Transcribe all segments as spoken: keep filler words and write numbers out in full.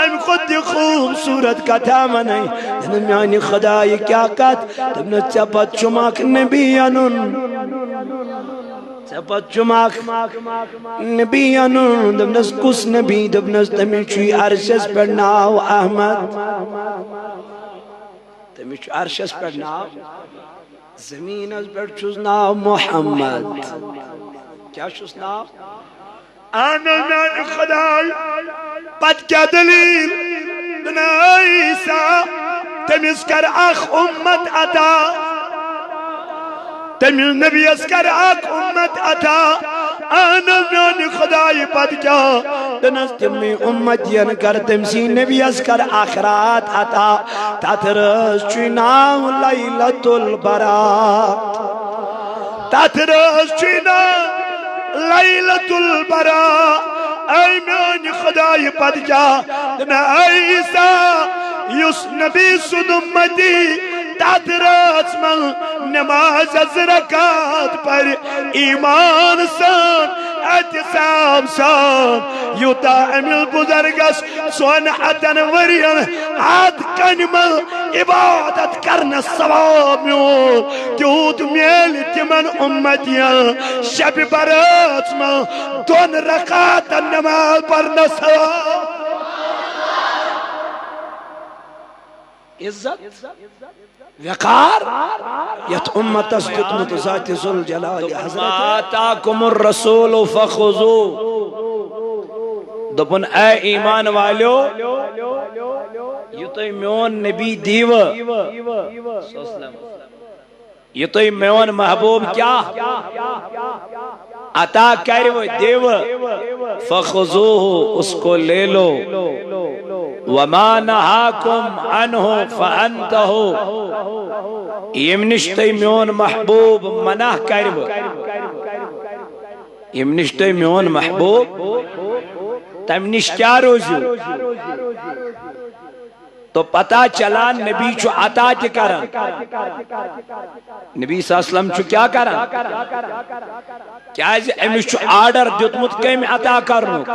امہِ کھۄتہٕ تہِ خوٗبصوٗرت کتھا ونٕنۍ۔ دوٚپنس، میانہِ خدایہِ کیٛاہ کتھ؟ دوٚپنس، ژےٚ پتہٕ چھُم اکھ نبی انُن۔ ژےٚ پتہٕ چھُم اکھ نبی انُن۔ دوٚپنس، کُس نبی؟ دوٚپنس، تٔمِس چھُے عرشس پٮ۪ٹھ ناو احمد۔ تٔمِس چھُ عرشس پٮ۪ٹھ ناو، زمیٖنس پٮ۪ٹھ چھُس ناو محمد۔ کیٛاہ چھُس ناو؟ اہن میانہِ خدایہِ، پتہٕ کیٛاہ دٔلیٖل؟ دوٚپُن، اے عیسیٰ، تٔمِس کر اکھ اُمت عطا، تٔمِس نبیَس کر اکھ اُمت عطا۔ اہن میانہِ خدایہِ، پتہٕ کیٛاہ؟ دوٚپنس، تِمنٕے اُمتین کر تٔمۍ سٕے نبیَس کر اکھ رات عطا۔ تتھ رٲژ چھُے ناو لیلۃ البرات۔ تتھ رٲژ چھُے ناو لیلۃ البراء۔ اے میانہِ خدایہِ، پتہٕ کیٛاہ؟ دوٚپُن، اے عیسیٰ، یُس نبی سُنٛد اُمتی تتھ رٲژ منٛز نماز زٕ رکعت پرِ، ایمان سان، احتساب سان، یوٗتاہ أمِس بُزرگس ژۄن ہتن ؤرین اتھ کنہِ منٛز عبادت کرنس ثواب میول، تیوٗت میلہِ تِمن اُمتین شبِ برٲژ منٛز دۄن رکعتن نماز پرنس ثواب۔ عزت، وقار یتھ امتس دیتمت ذات ذوالجلال حضرت۔ ما آتاکم الرسول فخذوه۔ دوٚپُن، اے ایمان والیو، یہِ تۄہہِ میون نبی دیوٕ، یہِ تۄہہِ میون محبوب کیٛاہ عطا کروٕ، دیوٕ، فخذوه، اس کو لے لو، وما نهاکم عنه فانتهوا، ییٚمہِ نِش تۄہہِ میون محبوب منع کروٕ، ییٚمہِ نِش تۄہہِ میون محبوب، تمہِ نِش کیٛاہ روٗزِو؟ تو پتہ چلان نبی چھُ عطا تہِ کران۔ نبی صلی اللہ علیہ وسلم چھُ کیٛاہ کران؟ کیازِ أمِس چھُ آرڈر دیُتمُت کٔمۍ عطا کرنُک؟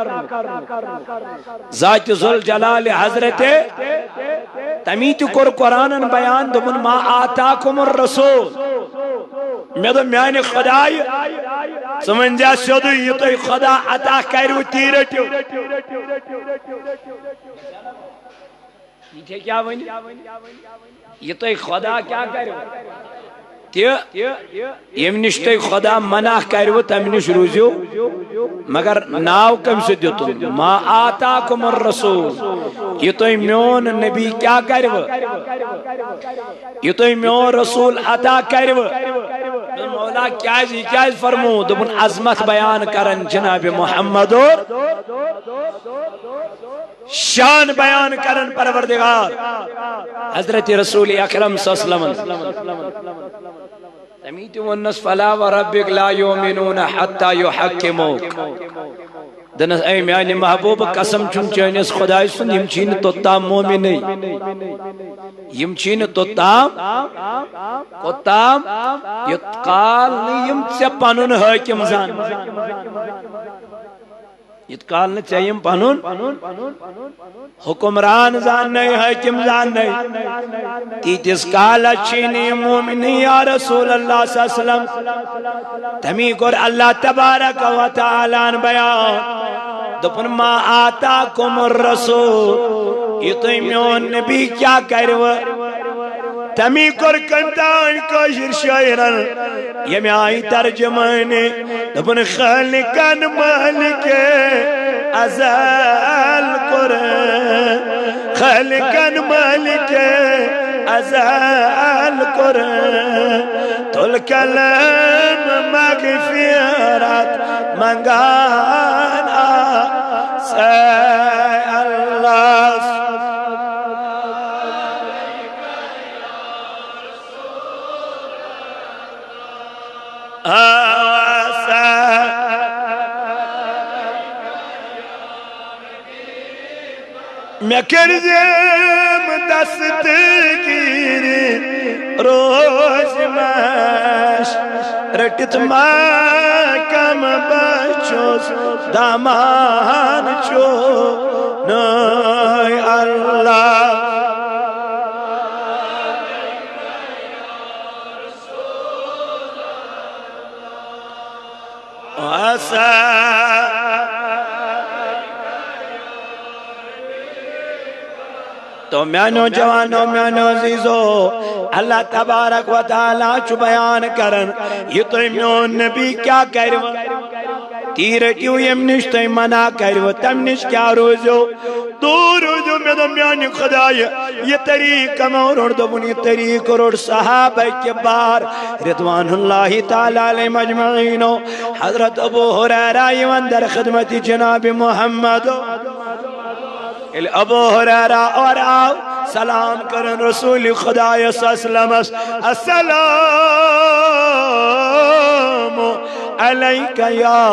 ذات ذوالجلال حضرت۔ تمی تہِ کوٚر قرآنن بیان، دوٚپُن، ما آتاکم الرسول۔ مےٚ دوٚپ، میانہِ خدایہِ، ژٕ ؤنۍ زِ سیوٚدُے، یہِ تۄہہِ خدا عطا کروٕ، تی رٔٹِو۔ یہِ تہِ کیٛاہ ؤنِو؟ یہِ تۄہہِ خدا کیٛاہ کروٕ؟ تہِ ییٚمہِ نِش تۄہہِ خدا منع کروٕ، تمہِ نِش روٗزِو۔ مگر ناو کٔمۍ سُہ دیُتُن؟ ما آتاکم الرسول۔ یہِ تۄہہِ میون نبی کیٛاہ کروٕ؟ یہِ تۄہہِ میون رسول عطا کروٕ؟ دوٚپُن، مولا، کیٛازِ؟ یہِ کیٛازِ فرموو؟ دوٚپُن، عظمت بیان کرن جناب محمد اور شان بیان کرن پروردگار حضرت رسول اکرم صلی اللہ علیہ وسلم۔ تمی تہِ ووٚننس، فلا وربک لا یؤمنون حتی یحکموک۔ دوٚپنس، اے میانہِ محبوب، قسم چھُم چٲنِس خدایہِ سُنٛد، یِم چھی نہٕ توٚتام مومنٕے۔ یِم چھی نہٕ توٚتام، کوٚتام، یوٚت کال نہٕ یِم ژےٚ پنُن حٲکِم زان۔ یوٚت کال نہٕ ژےٚ یِم پنُن حکمران زاننَے، حٲکِم زاننَے، تیٖتِس کالس چھی نہٕ یِم مومنٕے یا رسول اللہ صلی اللہ علیہ وسلم۔ تمی کوٚر اللہ تبارک و تعالیٰ ہن بیان، دوٚپُن، ما آتاکم الرسول، یہِ تۄہہِ میون نبی کیٛاہ کروٕ؟ تمی کوٚر کٔمۍ تام کٲشِر شٲعرن ییٚمہِ آیہِ ترجمٲنی، دوٚپُن، خالقن مالک ازل کوٚر، خالقن مالک ازل کوٚر، تُل قلم مغفرت منگان آس، اے اللہ۔ آسا۔ مےٚ کٔرزِم دستگیٖری روزِ مَش، رٔٹِتھ ما کم بہٕ چھُس دامان چونُے۔ تو میانیو جوانو، میانیو عزیزو، اللہ تبارک و تعالیٰ چھُ بیان کران، یہِ تُہۍ میون نبی کیٛاہ کرِ وۄنۍ؟ تی رٔٹِو ییٚمہِ نِش تُہۍ منع کرِوٕ، تَمہِ نِش کیٛاہ روٗزِو؟ دوٗر روٗزِو۔ مےٚ دوٚپ، میانہِ خدایہِ، یہِ طریٖقہٕ کَمو روٚٹ؟ دوٚپُن، یہِ طریٖقہٕ روٚٹ صحابہ کبار رضوان اللہ تعالیٰ علیہم اجمعینو۔ حضرت ابو ہریرہ یِوان در خدمت جناب محمد۔ ییٚلہِ ابو ہریرہ اورٕ آو، سلام کرن رسول خدایس اسلمس، السلام علیک یا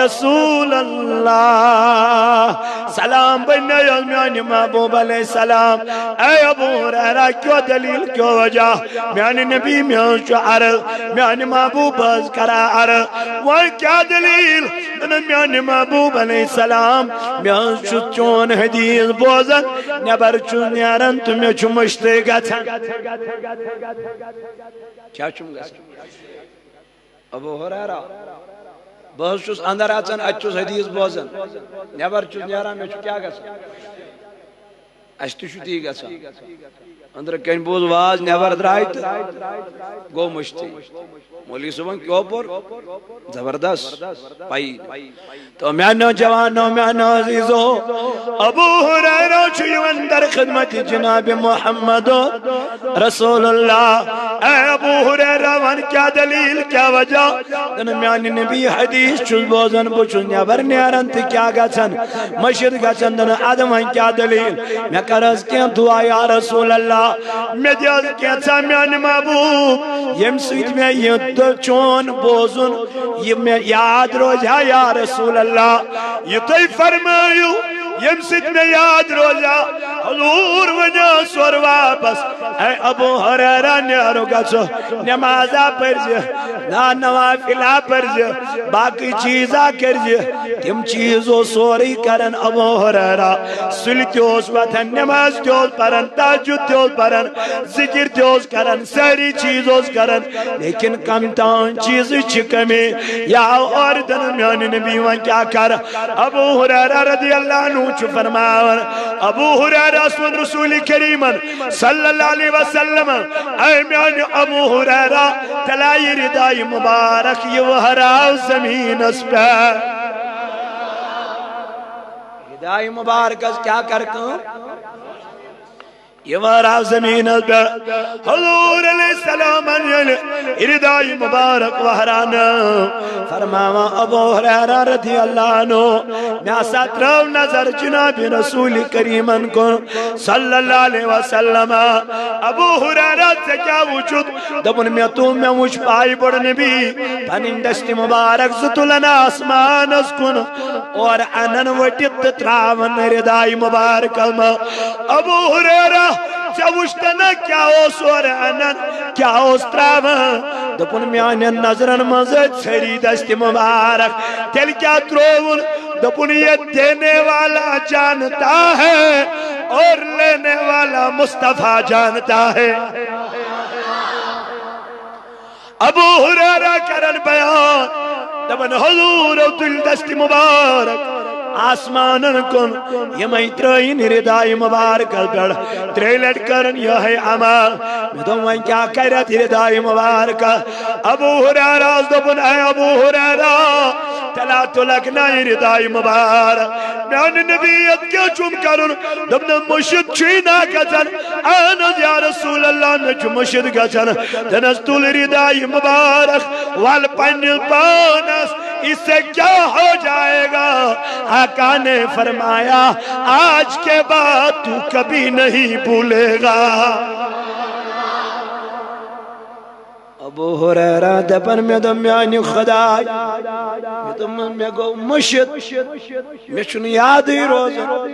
رسول اللہ۔ سلام بنیو میانہِ محبوب علیہ السلام۔ اے ابو ہریرہ، کیٛاہ دلیل، کیٛاہ وجہ؟ میانہِ نبی، مےٚ حظ چھُ عرض، میانہِ محبوب حظ کران عرض، وۄنۍ کیٛاہ دلیل؟ دوٚپُن، میانہِ محبوب علیہ السلام، مےٚ حظ چھُ چون حدیث بوزان، نٮ۪بر چھُس نیران تہٕ مےٚ چھُ مٔشتٕے گژھان۔ کیٛاہ چھُم گژھان؟ ابو ہریرہ، بہٕ حظ چھُس اندر اژان، اتہِ چھُس حدیث بوزان، نٮ۪بر چھُس نیران، مےٚ چھُ کیٛاہ گژھان؟ اسہِ تہِ چھُ تی گژھان۔ أنٛدرٕ کنہِ بوز واز، نٮ۪بر درٛاے تہٕ گوٚو مٔشتٕے۔ مولوی صٲبن کیٛاہ پوٚر؟ زبردست۔ پَیی۔ تو میانیو جوانو، میانیو عزیزو، ابو ہریرہ چھُ یِوان در خدمت جناب محمد رسول اللہ۔ اے ابو ہریرہ، وَن کیٛاہ دلیل، کیٛاہ وجہ؟ دوٚپُن، میانہِ نبی حدیث چھُس بوزان، بہٕ چھُس نٮ۪بر نیران تہٕ کیٛاہ گژھان؟ مٔشِتھ گژھان۔ دوٚپُن، ادٕ وۄنۍ کیٛاہ دلیل؟ مےٚ کر حظ کینٛہہ دعا یا رسول اللہ، مےٚ دِ حظ کینٛژھا میانہِ محبوب، ییٚمہِ سۭتۍ مےٚ یہِ تہٕ چون بوزُن یہِ مےٚ یاد روزِ ہا یا رسول اللہ، یہِ تُہۍ فرمٲیِو، ییٚمہِ سۭتۍ مےٚ یاد روزِ ہا۔ حضور ؤنِو سورٕ واپس، اے ابو ہریرہ، نیرو گژھو، نمازا پٔرزِ، نا نوافلا پٔرزِ، باقٕے چیٖزا کٔرزِ۔ تِم چیٖز اوس سورُے کران ابو ہریرہ۔ سُلہِ تہِ اوس وۄتھان، نماز تہِ اوس پران، تہجد تہِ اوس پران، ذکر تہِ اوس کران، سٲری چیٖز اوس کران، لیکن کم تام چیٖزٕچ چھِ کمی۔ یا آو اورٕ دَپان، میانہِ نبی، وۄنۍ کیٛاہ کر؟ ابو ہریرہ رضی اللہ عنہ چھُ فرماوان، ابو ہریرہ سُنٛد رسول کریمن صلی اللہ علیہ وسلم، اے میانہِ ابو ہریرہ، تلائی ردائی مبارک یہِ وہراو زمینس پہ۔ ردائی مبارکس کیٛاہ کر کٲم؟ یہِ وہراو زمینس پہ۔ حضور علیہ السلام ییٚلہِ ردائی مبارک وہران، فرماوان ابو ہریرہ رضی اللہ عنہ، مےٚ ہسا ترٲو نظر جناب رسول کریمن کُن۔ صلی اللہ علیہ وسلم۔ ابو ہریرہ، ژےٚ کیٛاہ وُچھُتھ؟ دوٚپُن، مےٚ تُل، مےٚ وُچھ پایہِ بوٚڑ نبی پنٕنۍ دستِ مبارک زٕ تُلان آسمانس کُن، اورٕ انان ؤٹِتھ تہٕ ترٛاوان رداے مبارکس منٛز۔ ابو ہریرہ، ژےٚ وُچھتھا نہ کیٛاہ اوس اورٕ انان، کیٛاہ اوس ترٛاوان؟ دوٚپُن، میانٮ۪ن نظرن منٛز ٲسۍ ژھٔری دستِ مبارک، تیٚلہِ کیٛاہ ترٛووُن؟ دوٚپُن، یہ دینے والا جانتا ہے اور لینے والا مصطفیٰ جانتا ہے۔ ابو ہریرہ کرن بیان، دپان، حضور تُلۍ دست مبارک آسمانن کُن، یمے ترٲیِن رداے مبارکس پٮ۪ٹھ، ترٛیٚیہِ لٹہِ کرن یہے عمل۔ مےٚ دوٚپ، وۄنۍ کیٛاہ کرِ اتھ رداے مبارکس؟ ابو ہریرہ دوٚپُن، اے ابو ہریرہ، تیٚلہِ ہا تُلکھ نہ یہِ رداے مبارک۔ میانہِ نبی، یتھ کیٛاہ چھُم کرُن؟ دوٚپنس، مٔشِتھ چھُے نا گژھان؟ اہن حظ یا رسول اللہ، مےٚ چھُ مٔشِتھ گژھان۔ دوٚپنس، تُل رداے مبارک، ول پننِس پانس، اس سے کیا ہو جائے گا؟ آقا نے فرمایا، آج کے بعد تو کبھی نہیں بھولے گا۔ ابو ہریرہ دپان، مےٚ دوٚپ، میانہِ خداے، مےٚ دوٚپمَس، مےٚ گوٚو مٔشِتھ، مےٚ چھُنہٕ یادٕے روزان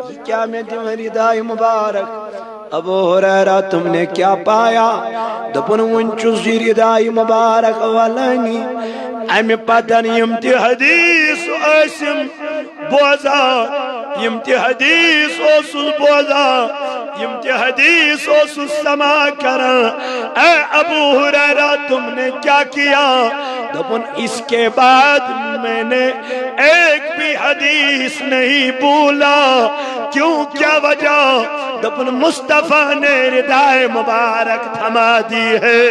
زِ کیٛاہ مےٚ دِوان رداے مبارک۔ ابو ہریرہ، تم نے کیا پایا؟ دوٚپُن، وُنہِ چھُس یہِ رداے مبارک ولٲنی۔ امہِ پتہٕ یِم تہِ حدیث ٲسِم بوزان، یِم تہِ حدیث اوسُس بوزان، یِم تہِ حدیث اوسُس سماع کران۔ اے ابو ہریرہ، تم نے کیا کیا؟ دوٚپُن، اس کے بعد میں نے ایک بھی حدیث نہیں بھولا۔ کیوں، کیا وجہ؟ دوٚپُن، مصطفیٰ نے ردائے مبارک تھما دی ہے۔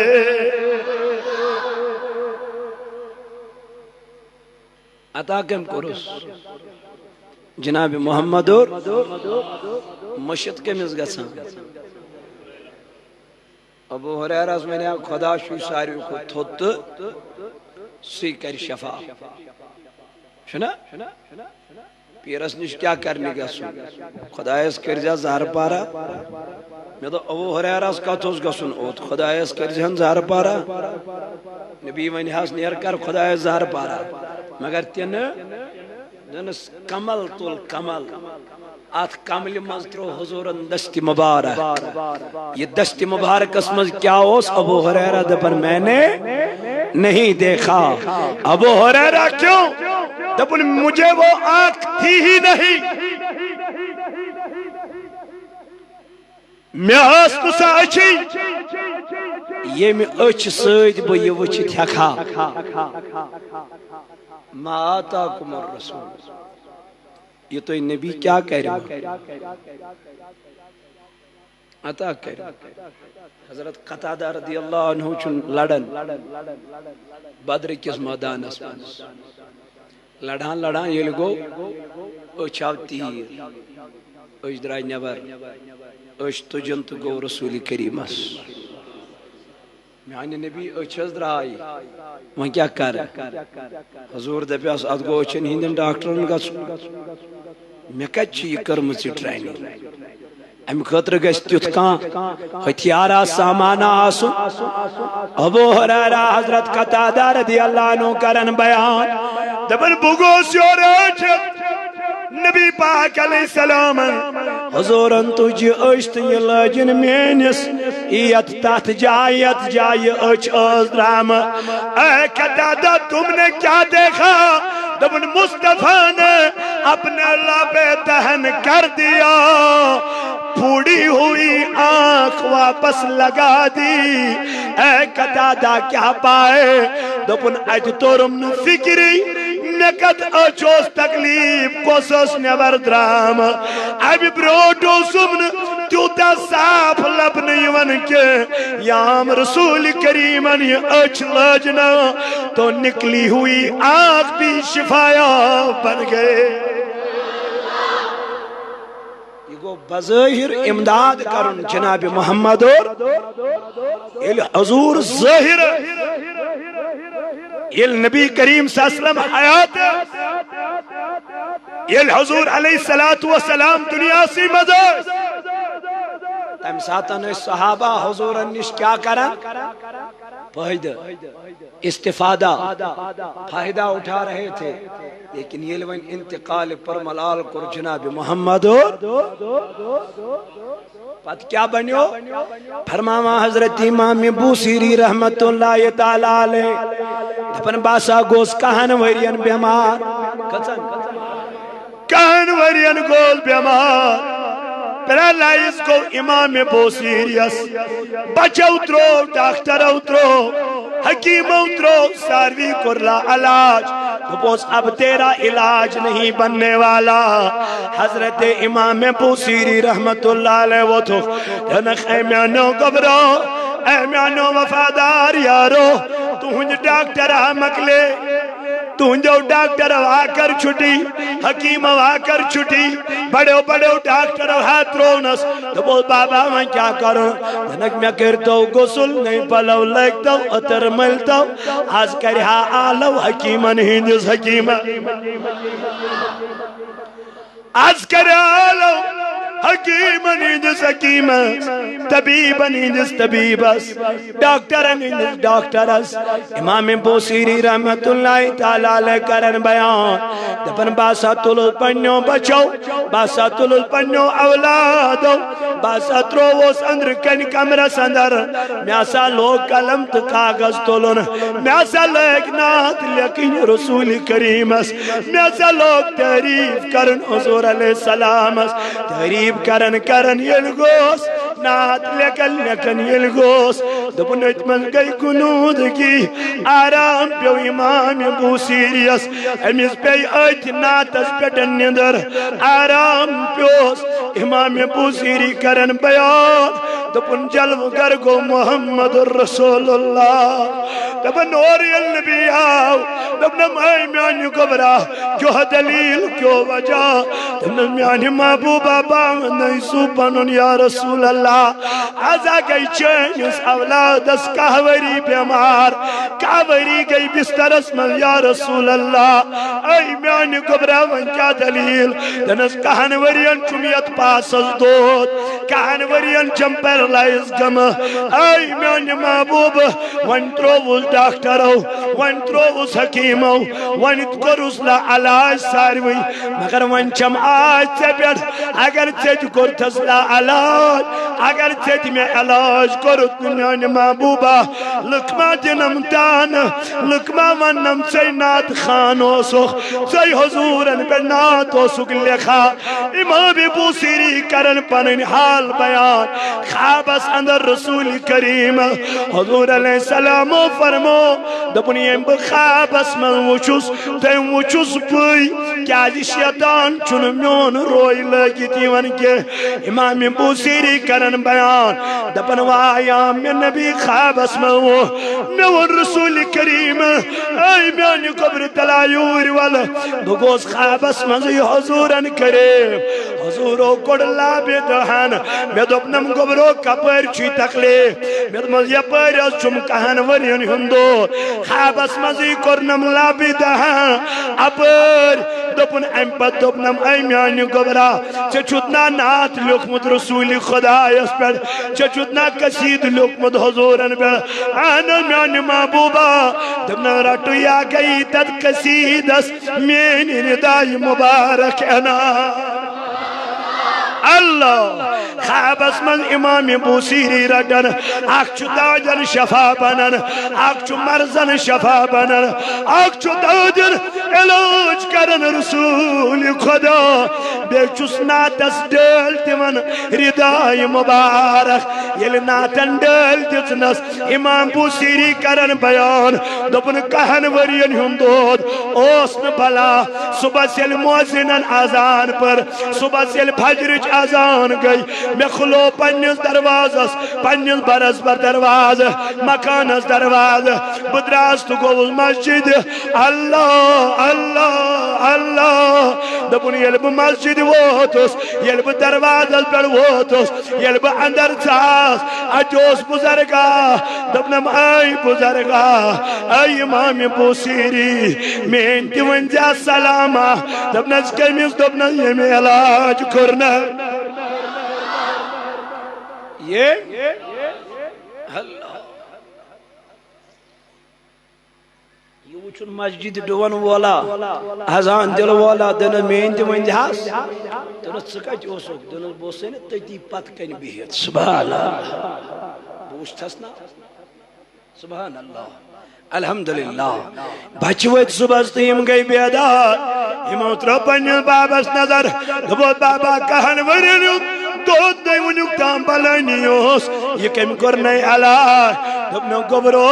عطا کٔمۍ کوٚرُس؟ جناب محمد اور۔ مٔشِتھ کٔمِس گژھان؟ ابو ہریرس ونیا، خدا چھُے ساروی کھۄتہٕ تھوٚد تہٕ سُے کرِ شفا۔ چھُنا؟ پیرس نِش کیٛاہ کرنہِ گژھُن؟ خدایس کٔرزِ زہرٕ پارا۔ مےٚ دوٚپ، ابو ہریرس کتھ اوس گژھُن اوٚت؟ خدایس کٔرزِہن زہرٕ پارا۔ نبی ونہِ ہس، نیر کر خدایس زہرٕ پارا۔ مگر تہِ نہٕ، دوٚپنس، کمل تُل، کمل۔ اتھ کملہِ منٛز ترٛوو حضورن دستِ مبارک۔ یہِ دستِ مبارکس منٛز کیٛاہ اوس؟ ابو ہریرہ دپان، میں نے نہیں دیکھا۔ ابو ہریرہ کیوں؟ دپان، مجھے وہ آنکھ تھی ہی نہیں۔ مےٚ ٲس نہٕ سۄ أچھٕے، ییٚمہِ أچھ سۭتۍ بہٕ یہِ وٕچھِتھ ہٮ۪کہٕ ہا۔ ما آتاکم الرسول۔ یہِ تۄہہِ نبی کیٛاہ کرِ، عطا کرِ۔ حضرت قتادہ رضی اللہ عنہ چھُن لڑان بدر کِس مٲدانس منٛز۔ لڑان لڑان ییٚلہِ گوٚو، أچھ آو تیٖر، أچھ درٛاے نٮ۪بر، أچھ تُجن تہٕ گوٚو رسول کریٖمس۔ میانہِ نبی أچھ حظ درٛاے، وۄنۍ کیٛاہ کرٕ؟ حضور دپیس، اتھ گوٚو أچھن ہٕنٛدٮ۪ن ڈاکٹرن گژھُن۔ مےٚ کتہِ چھِ یہِ کٔرمٕژ یہِ ٹریننگ؟ امہِ خٲطرٕ گژھِ تیُتھ کانٛہہ ہتھیارا سامانہ آسُن۔ ابو ہریرہ، حضرت قتادہ رضی اللہ عنہ کرن بیان، دپان، بہٕ گوس یورٕ أچھ نبی پاک علیہ السلام، حضورن تُج یہِ أچھ تہٕ یہِ لٲجِن میٲنِس یتھ تتھ جایہِ، یتھ جایہِ أچھ ٲس درامٕژ۔ اے قتادہ، تم نے کیا دیکھا؟ دپن، مصطفیٰ نے اپنے لب دہن کر دیا، پھوڑی ہوئی آنکھ واپس لگا دی۔ اے قتادہ، کیا پائے؟ دپن، اتہِ توٚرُم نہٕ فکرٕے، مےٚ کتھ أچھ اوس تکلیف، کۄس ٲس نٮ۪بر درامٕژ۔ امہِ برونٛٹھ اوسُم نہٕ تیوٗتاہ صاف لبنہٕ یِوان کینٛہہ۔ یام رسول کریمن یہِ أچھ لٲج نا، تو نکلی ہوئی آنکھ بھی شفایاب بن گئے۔ یہِ گوٚو بظٲہِر امداد کرُن جناب محمد اور۔ ییٚلہِ حضور ظٲہِر، ییٚلہِ نبی کریم صلی اللہ علیہ وسلم حیات، ییٚلہِ حضور علیہ الصلوۃ والسلام دُنیاہسٕے منٛز ٲسۍ، تمہِ ساتہٕ ٲسۍ صحابہ حضورن نِش کیٛاہ کران؟ فٲیدٕ، استفادہ، فائدہ اٹھا رہے تھے۔ لیکن ییٚلہِ وۄنۍ انتقال پرملال کوٚر جناب محمد اور، پتہٕ کیٛاہ بنیو؟ فرماوان حضرت امام بوصیری رحمت اللہ تعالیٰ علیہ، دپان، بہٕ ہسا گوس کہن ؤرین بٮ۪مار۔ کٔژن؟ کہن ؤرین گوس بٮ۪مار۔ پیرالائز گوٚو امام بوصیریس۔ بچو ترٛوو، ڈاکٹرو ترٛوو، حکیمو ترٛوو، ساروی کوٚر لا علاج۔ دوٚپُس، اب تیرا علاج نہیں بننے والا۔ حضرت امام بوصیری رحمت اللہ علیہ ووتھُکھ، دوٚپنکھ، اے میانیو گوٚبرو، اے میانیو وفادار یارو، تُہنٛد ڈاکٹر آ مۄکلے، تُہنٛدیو ڈاکٹرو آ کٔر چھُٹی، حکیمو آ کٔر چھُٹی، بڑیو بڑیو ڈاکٹرو ہا ترٛوونس۔ دوٚپُس، بابا، وۄنۍ کیٛاہ کرو؟ دوٚپنکھ، مےٚ کٔرۍتو غسل، نٔوۍ پلو لٲگۍتو، عطر مٔلۍتو، از کرِ ہا آلو حکیمن ہٕنٛدِس حکیمس۔ از کرِ آلو حکیمن ہٕنٛدِس حکیمس، طبیبن ہٕنٛدِس طبیبس، ڈاکٹرن ہٕنٛدِس ڈاکٹرس۔ امام بوصیری رحمت اللہ تعالیٰ علیہ کرن بیان، دپان، بہٕ ہسا تُلُس پننیو بچو، بہٕ ہسا تُلُس پننیو اولادو، بہٕ ہسا ترٛووُس أنٛدرٕ کنہِ کمرس اندر، مےٚ ہسا لوگ قلم تہٕ کاغذ تُلُن، مےٚ ہسا لٲگۍ نعت لیکھٕنۍ رسول کریمس، مےٚ ہسا لوگ تعریف کرُن حضور علیہ السلامس۔ تعریف کران کران ییٚلہِ گوس، نعت لیکھان لیکھان ییٚلہِ گوس، دوٚپُن، أتھۍ منٛز گٔے غنودگی، آرام پیوٚو امام بوصیریس۔ أمِس پیٚیہِ أتھۍ نعتس پٮ۪ٹھ نِندٕر، آرام پیوٚس۔ امام بوصیری کرن بیان، دپن جلوٕ گر گوٚو محمد رسول اللہ۔ دپن اور ییٚلہِ نبی آو، دپنم اے میانہِ گوبرا، کیٛاہ دلیل، کیٛاہ وجہ؟ دپنم میانہِ محبوبہ، بہٕ آو نٔے سُہ پنُن یا رسول اللہ۔ از گٔے چٲنِس اولادس کاہ ؤری بیمار، کاہ ؤری گٔے بسترس منٛز یا رسول اللہ۔ اے میانہِ گوبرا، وۄنۍ کیٛاہ دلیل؟ دپنس کاہن ؤرین چھُم یتھ پاسس دود، کاہن ؤرین چھم پیرالائز گٔمٕژ۔ اے میانہِ محبوبہ، وۄنۍ ترووُس ڈاکٹرو، وۄنۍ ترووُس حکیمو، وۄنۍ کوٚرُس لا علاج ساروٕے، مگر وۄنۍ چھم آز ژےٚ پٮ۪ٹھ۔ اگر ژےٚ تہِ کوٚرتھس لا علاج، اگر ژےٚ تہِ مےٚ علاج کوٚرُتھ نہٕ میانہِ محبوبہ، لُکھ ما دِنم تانہٕ، لُکھ ما وننم ژے نعت خوان اوسُکھ، ژے حضوٗرن پٮ۪ٹھ نعت اوسُکھ لیکھان۔ امام بوصیری کرن پنٕنۍ حال بیان۔ خوابس اندر رسول کریم حضور علیہ السلام فرمو، دوٚپُن، ییٚمۍ بہٕ خوابس منٛز وُچھُس، تٔمۍ وُچھُس بٕے، کیازِ شیطان چھُنہٕ میون روے لٲگِتھ یِوان کینٛہہ۔ امام بوصیری کرن بیان، دپن، وایا مےٚ نبی خوابس منٛز وُچھ، مےٚ ووٚن رسول کریم، اے میانہِ قبرِ تلا یوٗرۍ ولہٕ، بہٕ گوس خوابس منٛزٕے حضوٗرن کریم۔ حضوٗرو کوٚڑ لابہِ دہن۔ مےٚ دوٚپنم، گوٚبرو، کپٲرۍ چھُے تکلیف؟ مےٚ دوٚپمس، یپٲرۍ حظ چھُم کہن ؤرین ہُنٛد دود۔ خوابس منٛزٕے کوٚرنم لابہِ دہن۔ اپٲرۍ دوٚپُن، امہِ پتہٕ دوٚپنم، اے میانہِ گوٚبرا، ژےٚ چھُتھ نا نعت لیوٚکھمُت رسوٗلِ خۄدایس پٮ۪ٹھ؟ ژےٚ چھُتھ نا قصیٖدٕ لیوٚکھمُت حضوٗرن پٮ۪ٹھ؟ اہن حظ میانہِ محبوبہ۔ دوٚپنم، رٹُے یا گٔیی تتھ قصیٖدس میٲنۍ ردایہِ مبارک عنان۔ اللہ۔ خوابس منٛز امام بوصیری رٹن، اکھ چھُ دادٮ۪ن شفا بنان، اکھ چھُ مرضن شفا بنان، اکھ چھُ دادٮ۪ن علاج کران رسول خدا، بیٚیہِ چھُس نعتس ڈٲلۍ دِوان ردایہِ مبارک۔ ییٚلہِ نعتن ڈٲلۍ دِژنس، امام بوصیری کرن بیان، دوٚپُن، کہن ؤرین ہُنٛد دود اوس نہٕ بلا۔ صبحس ییٚلہِ مؤذنن اذان پٔر، صبحس ییٚلہِ فجرٕچ اذان گٔے، مےٚ کھُلوو پننِس دروازس، پننِس برس بر دروازٕ، مکانس دروازٕ۔ بہٕ درٛاس تہٕ گوٚوُس مسجدِ۔ اللہ، اللہ، اللہ۔ دوٚپُن، ییٚلہِ بہٕ مسجدِ ووتُس، ییٚلہِ بہٕ دروازس پٮ۪ٹھ ووتُس، ییٚلہِ بہٕ اندر ژاس، اتہِ اوس بُزرگا۔ دوٚپنم، اے بُزرگا، اے امام بوصیری، میٲنۍ تہِ ؤنۍ زِ السلاما۔ دوٚپنس، کٔمِس؟ دوٚپنس، ییٚمۍ علاج کوٚر نہ۔ یہِ؟ اللہ۔ یہِ وٕچھُن مسجد ڈُوَن وولا، اذان دِل وولا، دِنہٕ میٲنۍ تہِ ؤنۍ زِہَس۔ دوٚپنَس، ژٕ کَتہِ اوسُکھ؟ دوٚپنَس، بہٕ اوسُسَے نہٕ تٔتی پَتہٕ کَنہِ بِہِتھ۔ سبحان اللہ۔ بہٕ وٕچھتھَس نہ۔ سبحان اللہ۔ الحمدللہ۔ بچہِ ؤتھۍ صُبحَس تہٕ یِم گٔے بیدار۔ یِمو ترٛٲو پنٛنِس بابَس نظر۔ دوٚپُکھ، بابا، کَہَن ؤرِین ہُنٛد دود نَے وٕنیُک تام بلٲنی اوس، یہِ کٔمۍ کوٚر نَے علاج؟ دوٚپنَو، گوٚبرو،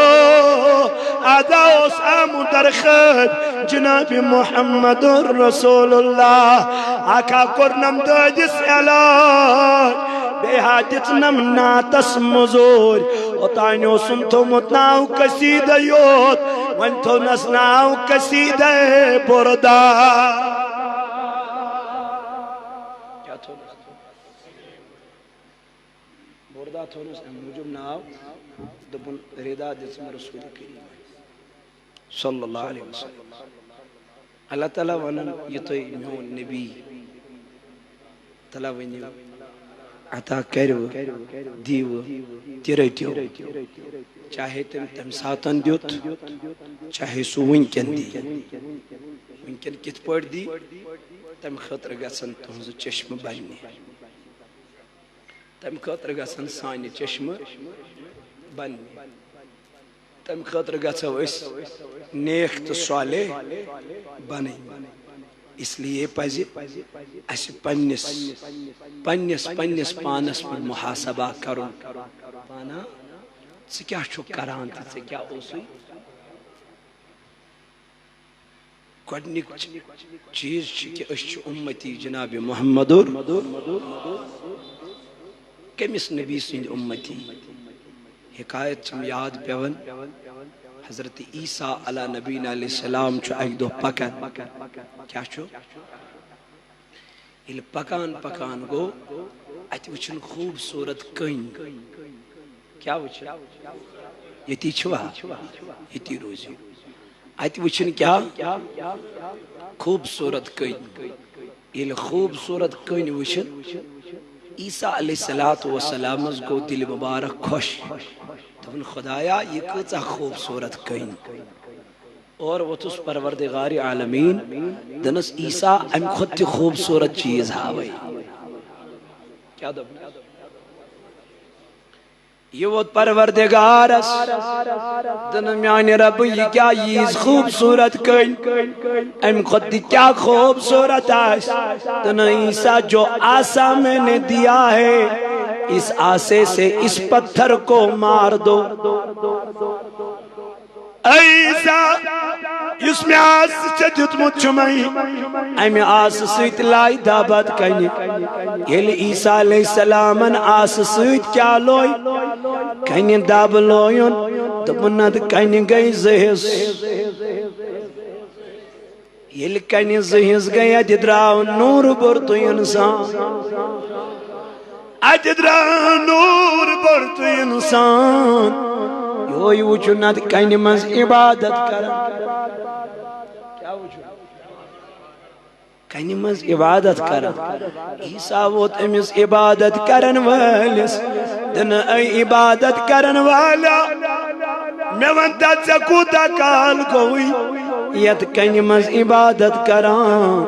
اَدا اوس آمُت در خٲطۍ جناب محمد رسول اللہ۔ اَکھا کوٚرنَم دٲدِس علاج، بیٚیہِ ہا دِژنَم نعتَس مٔزوٗرۍ۔ اوٚتانۍ اوسُن تھوٚومُت ناو قصیٖدَے یوت، وۄنۍ تھوٚونَس ناو قصیٖدَے بُردہ۔ کیٛاہ تھوٚونَس؟ بُردہ تھوٚونَس اَمہِ موٗجوٗب ناو، دوٚپُن، رِدا دِژٕم رسول کریم صلی اللہ علیہ وسلم۔ اللہ تعالیٰ وَنان، یہِ تُہۍ میون نبی تعالیٰ ؤنِو، عطا کٔرِو، دِیِو، تہِ رٔٹِو۔ چاہے تٔمۍ تَمہِ ساتَن دیُت، چاہے سُہ وٕنکٮ۪ن دی۔ وٕنکٮ۪ن کِتھ پٲٹھۍ دی؟ تَمہِ خٲطرٕ گژھن تُہٕنٛزٕ چشمہٕ بَننہِ۔ تَمہِ خٲطرٕ گژھن سانہِ چشمہٕ بَننہِ۔ تَمہِ خٲطرٕ گژھو أسۍ نیک تہٕ صالح بَنٕنۍ۔ اس لیے پَزِ اَسہِ پنٛنِس، پنٛنِس، پنٛنِس پانَس پٮ۪ٹھ محاسبہ کَرُن۔ پانہ، ژٕ کیٛاہ چھُکھ کَران تہٕ ژےٚ کیٛاہ اوسُے؟ گۄڈٕنیُک چیٖز چھُ کہِ أسۍ چھِ اُمتی جناب محمدُر۔ کٔمِس نبی سٕنٛدۍ اُمتی؟ حکایت چھم یاد پٮ۪وان، حضرت عیسیٰ علیٰ نبینا علیہ السلام چھُ اکہِ دۄہ پکان۔ کیٛاہ چھُ؟ ییٚلہِ پکان پکان گوٚو، اتہِ وٕچھِن خوٗبصوٗرت کٔنۍ۔ کیٛاہ وٕچھِن؟ ییٚتی چھِوا؟ ییٚتی روٗزِو۔ اتہِ وٕچھِن کیٛاہ؟ خوٗبصوٗرت کٔنۍ۔ ییٚلہِ خوٗبصوٗرت کٔنۍ وٕچھِن، عیسیٰ علیہ الصلوۃ والسلامس گوٚو دِل مُبارک خۄش۔ دوٚپُن، خۄدایا، یہِ کۭژاہ خوٗبصوٗرت کٔنۍ۔ اور ووٚتھُس پروردگار عالمین، دوٚپنس، عیسیٰ، امہِ کھۄتہٕ تہِ خوٗبصوٗرت چیٖز ہاوے۔ کیٛاہ دوٚپ؟ یہِ ووٚت پروردگارس، دوٚپُن، میانہِ رب، یہِ کیٛاہ ییٖژ خوٗبصوٗرت کٔنۍ؟ امہِ کھۄتہٕ تہِ کیٛاہ خوٗبصوٗرت آسہِ؟ دوٚپُن، عیسیٰ، جو آسا میں نے دیا ہے، اس آسے سے اس پتھر کو مار دو۔ اے عیسیٰ، یُس مےٚ آسہٕ ژےٚ دیُتمُت چھُمے، امہِ آسہٕ سۭتۍ لایہِ دب اتھ کنہِ۔ ییٚلہِ عیسیٰ علیہ السلامن آسہٕ سۭتۍ کیٛاہ لوے؟ کنہِ دب لویُن۔ دوٚپُن، نتہٕ کنہِ گٔے زٕ حصہٕ۔ ییٚلہِ کنہِ زٕ حصہٕ گٔے، اتہِ درٛاو نوٗرٕ بوٚرتُے انسان۔ اتہِ درٛاو نوٗرٕ بوٚرتُے انسان۔ یِہوٚے وٕچھُن، اتہِ کنہِ منٛز عبادت کران۔ کیٛاہ وٕچھُن؟ کنہِ منٛز عبادت کران۔ عیسیٰ ووت أمِس عبادت کرن وٲلِس۔ دوٚپُن، اے عبادت کرن والا، مےٚ وَن تہٕ، ژےٚ کوٗتاہ کال گوٚوُے یَتھ کَنہِ منٛز عبادت کران؟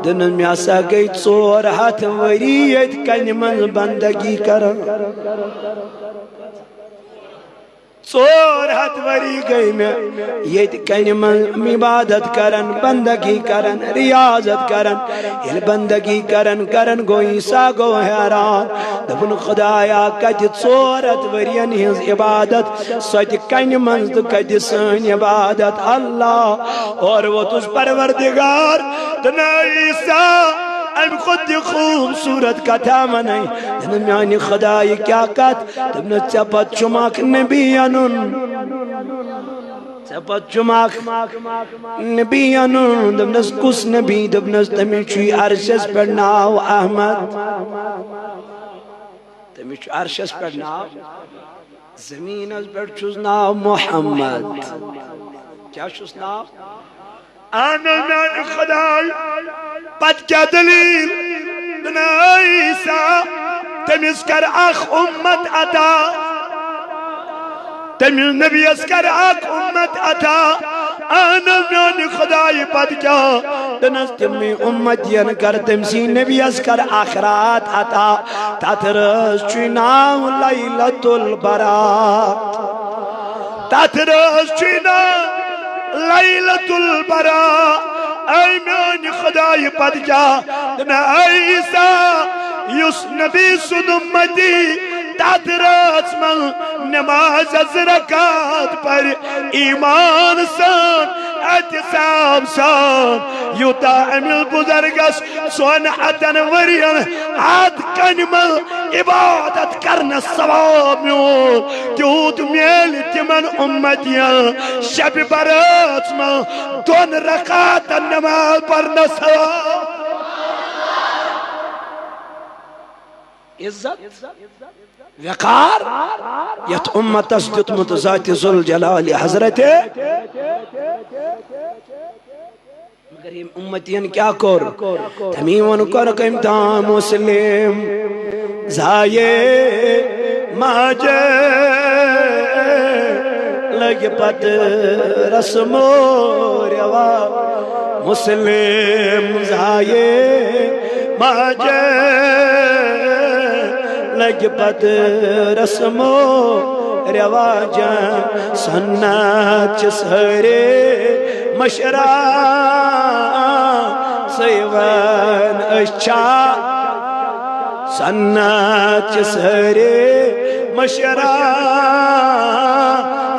دوٚپنَس، مےٚ ہسا گٔے ژور ہَتھ ؤری ییٚتہِ کَنہِ منٛز بندگی کران۔ ژور ہَتھ ؤری گٔے مےٚ ییٚتہِ کَنہِ منٛز عبادت کران، بندگی کران، ریاضت کران۔ ییٚلہِ بندگی کران کران گوٚو عیسیٰ گوٚو حیران۔ دوٚپُن، خدایا، کتہِ ژور ہتھ ؤرین ہٕنٛز عبادت، سۄ تہِ کنہِ منٛز، تہٕ کتہِ سٲنۍ عبادت؟ اللہ! اورٕ ووتُس پروردگار، دوٚپُن، عیسیٰ، امہِ کھۄتہٕ تہِ خوٗبصوٗرت کتھا ونَے۔ دوٚپُن، میانہِ خدایہِ، کیٛاہ کتھ؟ دوٚپُن، ژےٚ پتہٕ چھُم اکھ نبی انُن۔ ژےٚ پتہٕ چھُم اکھ نبی انُن۔ دوٚپنس، کُس نبی؟ دوٚپنس، تٔمِس چھُے عرشس پٮ۪ٹھ ناو احمد۔ تٔمِس چھُ عرشس پٮ۪ٹھ ناو، زمیٖنس پٮ۪ٹھ چھُس ناو محمد۔ کیٛاہ چھُس ناو؟ اہن میانہِ خداے، پتہٕ کیٛاہ دٔلیٖل؟ دوٚپُن، عیسیٰ، تٔمِس کر اکھ اُمت عطا، تٔمِس نبیَس کر اکھ اُمت عطا۔ اہن میانہِ خداے، پتہٕ کیٛاہ؟ دوٚپنس، تِمنٕے اُمتین کر تٔمۍ سٕے نبیَس کر اکھ راتھ عطا۔ تتھ رٲژ چھُے ناو لیلۃ البرات۔ تتھ رٲژ چھُے ناو لیلۃ البرات۔ اے میانہِ خدایہِ، پتہٕ کیٛاہ؟ دوٚپُن، اے عیسیٰ، یُس نبی سُنٛد اُمتی تتھ رٲژ منٛز نماز زٕ رکعت پرِ، ایمان سان، احتساب سان، یوٗتاہ أمِس بُزرگس ژۄن ہتن ؤرین اتھ کنہِ منٛز عبادت کرنس ثواب میوٗل، تیوٗت میلہِ تِمن اُمتین شبِ برات منٛز دۄن رکعتن نماز پرنس ثواب۔ عزت، وقار یتھ امتس دیُتمُت ذات ذوالجلال حضرت۔ مگر ییٚمۍ امتین کیٛاہ کوٚر؟ تمی ووٚن، کوٚرُکھ أمۍ تام مسلم ضایع ماجہِ۔ لگہِ پتہٕ رسم و رواج، مسلم ضایع ماجہِ۔ لگہِ پتہٕ رسم و رواجن، سنت چھِ سٲرے مشرا۔ سُے وَن أسۍ چھا سنت چھِ سٲرے مشرا،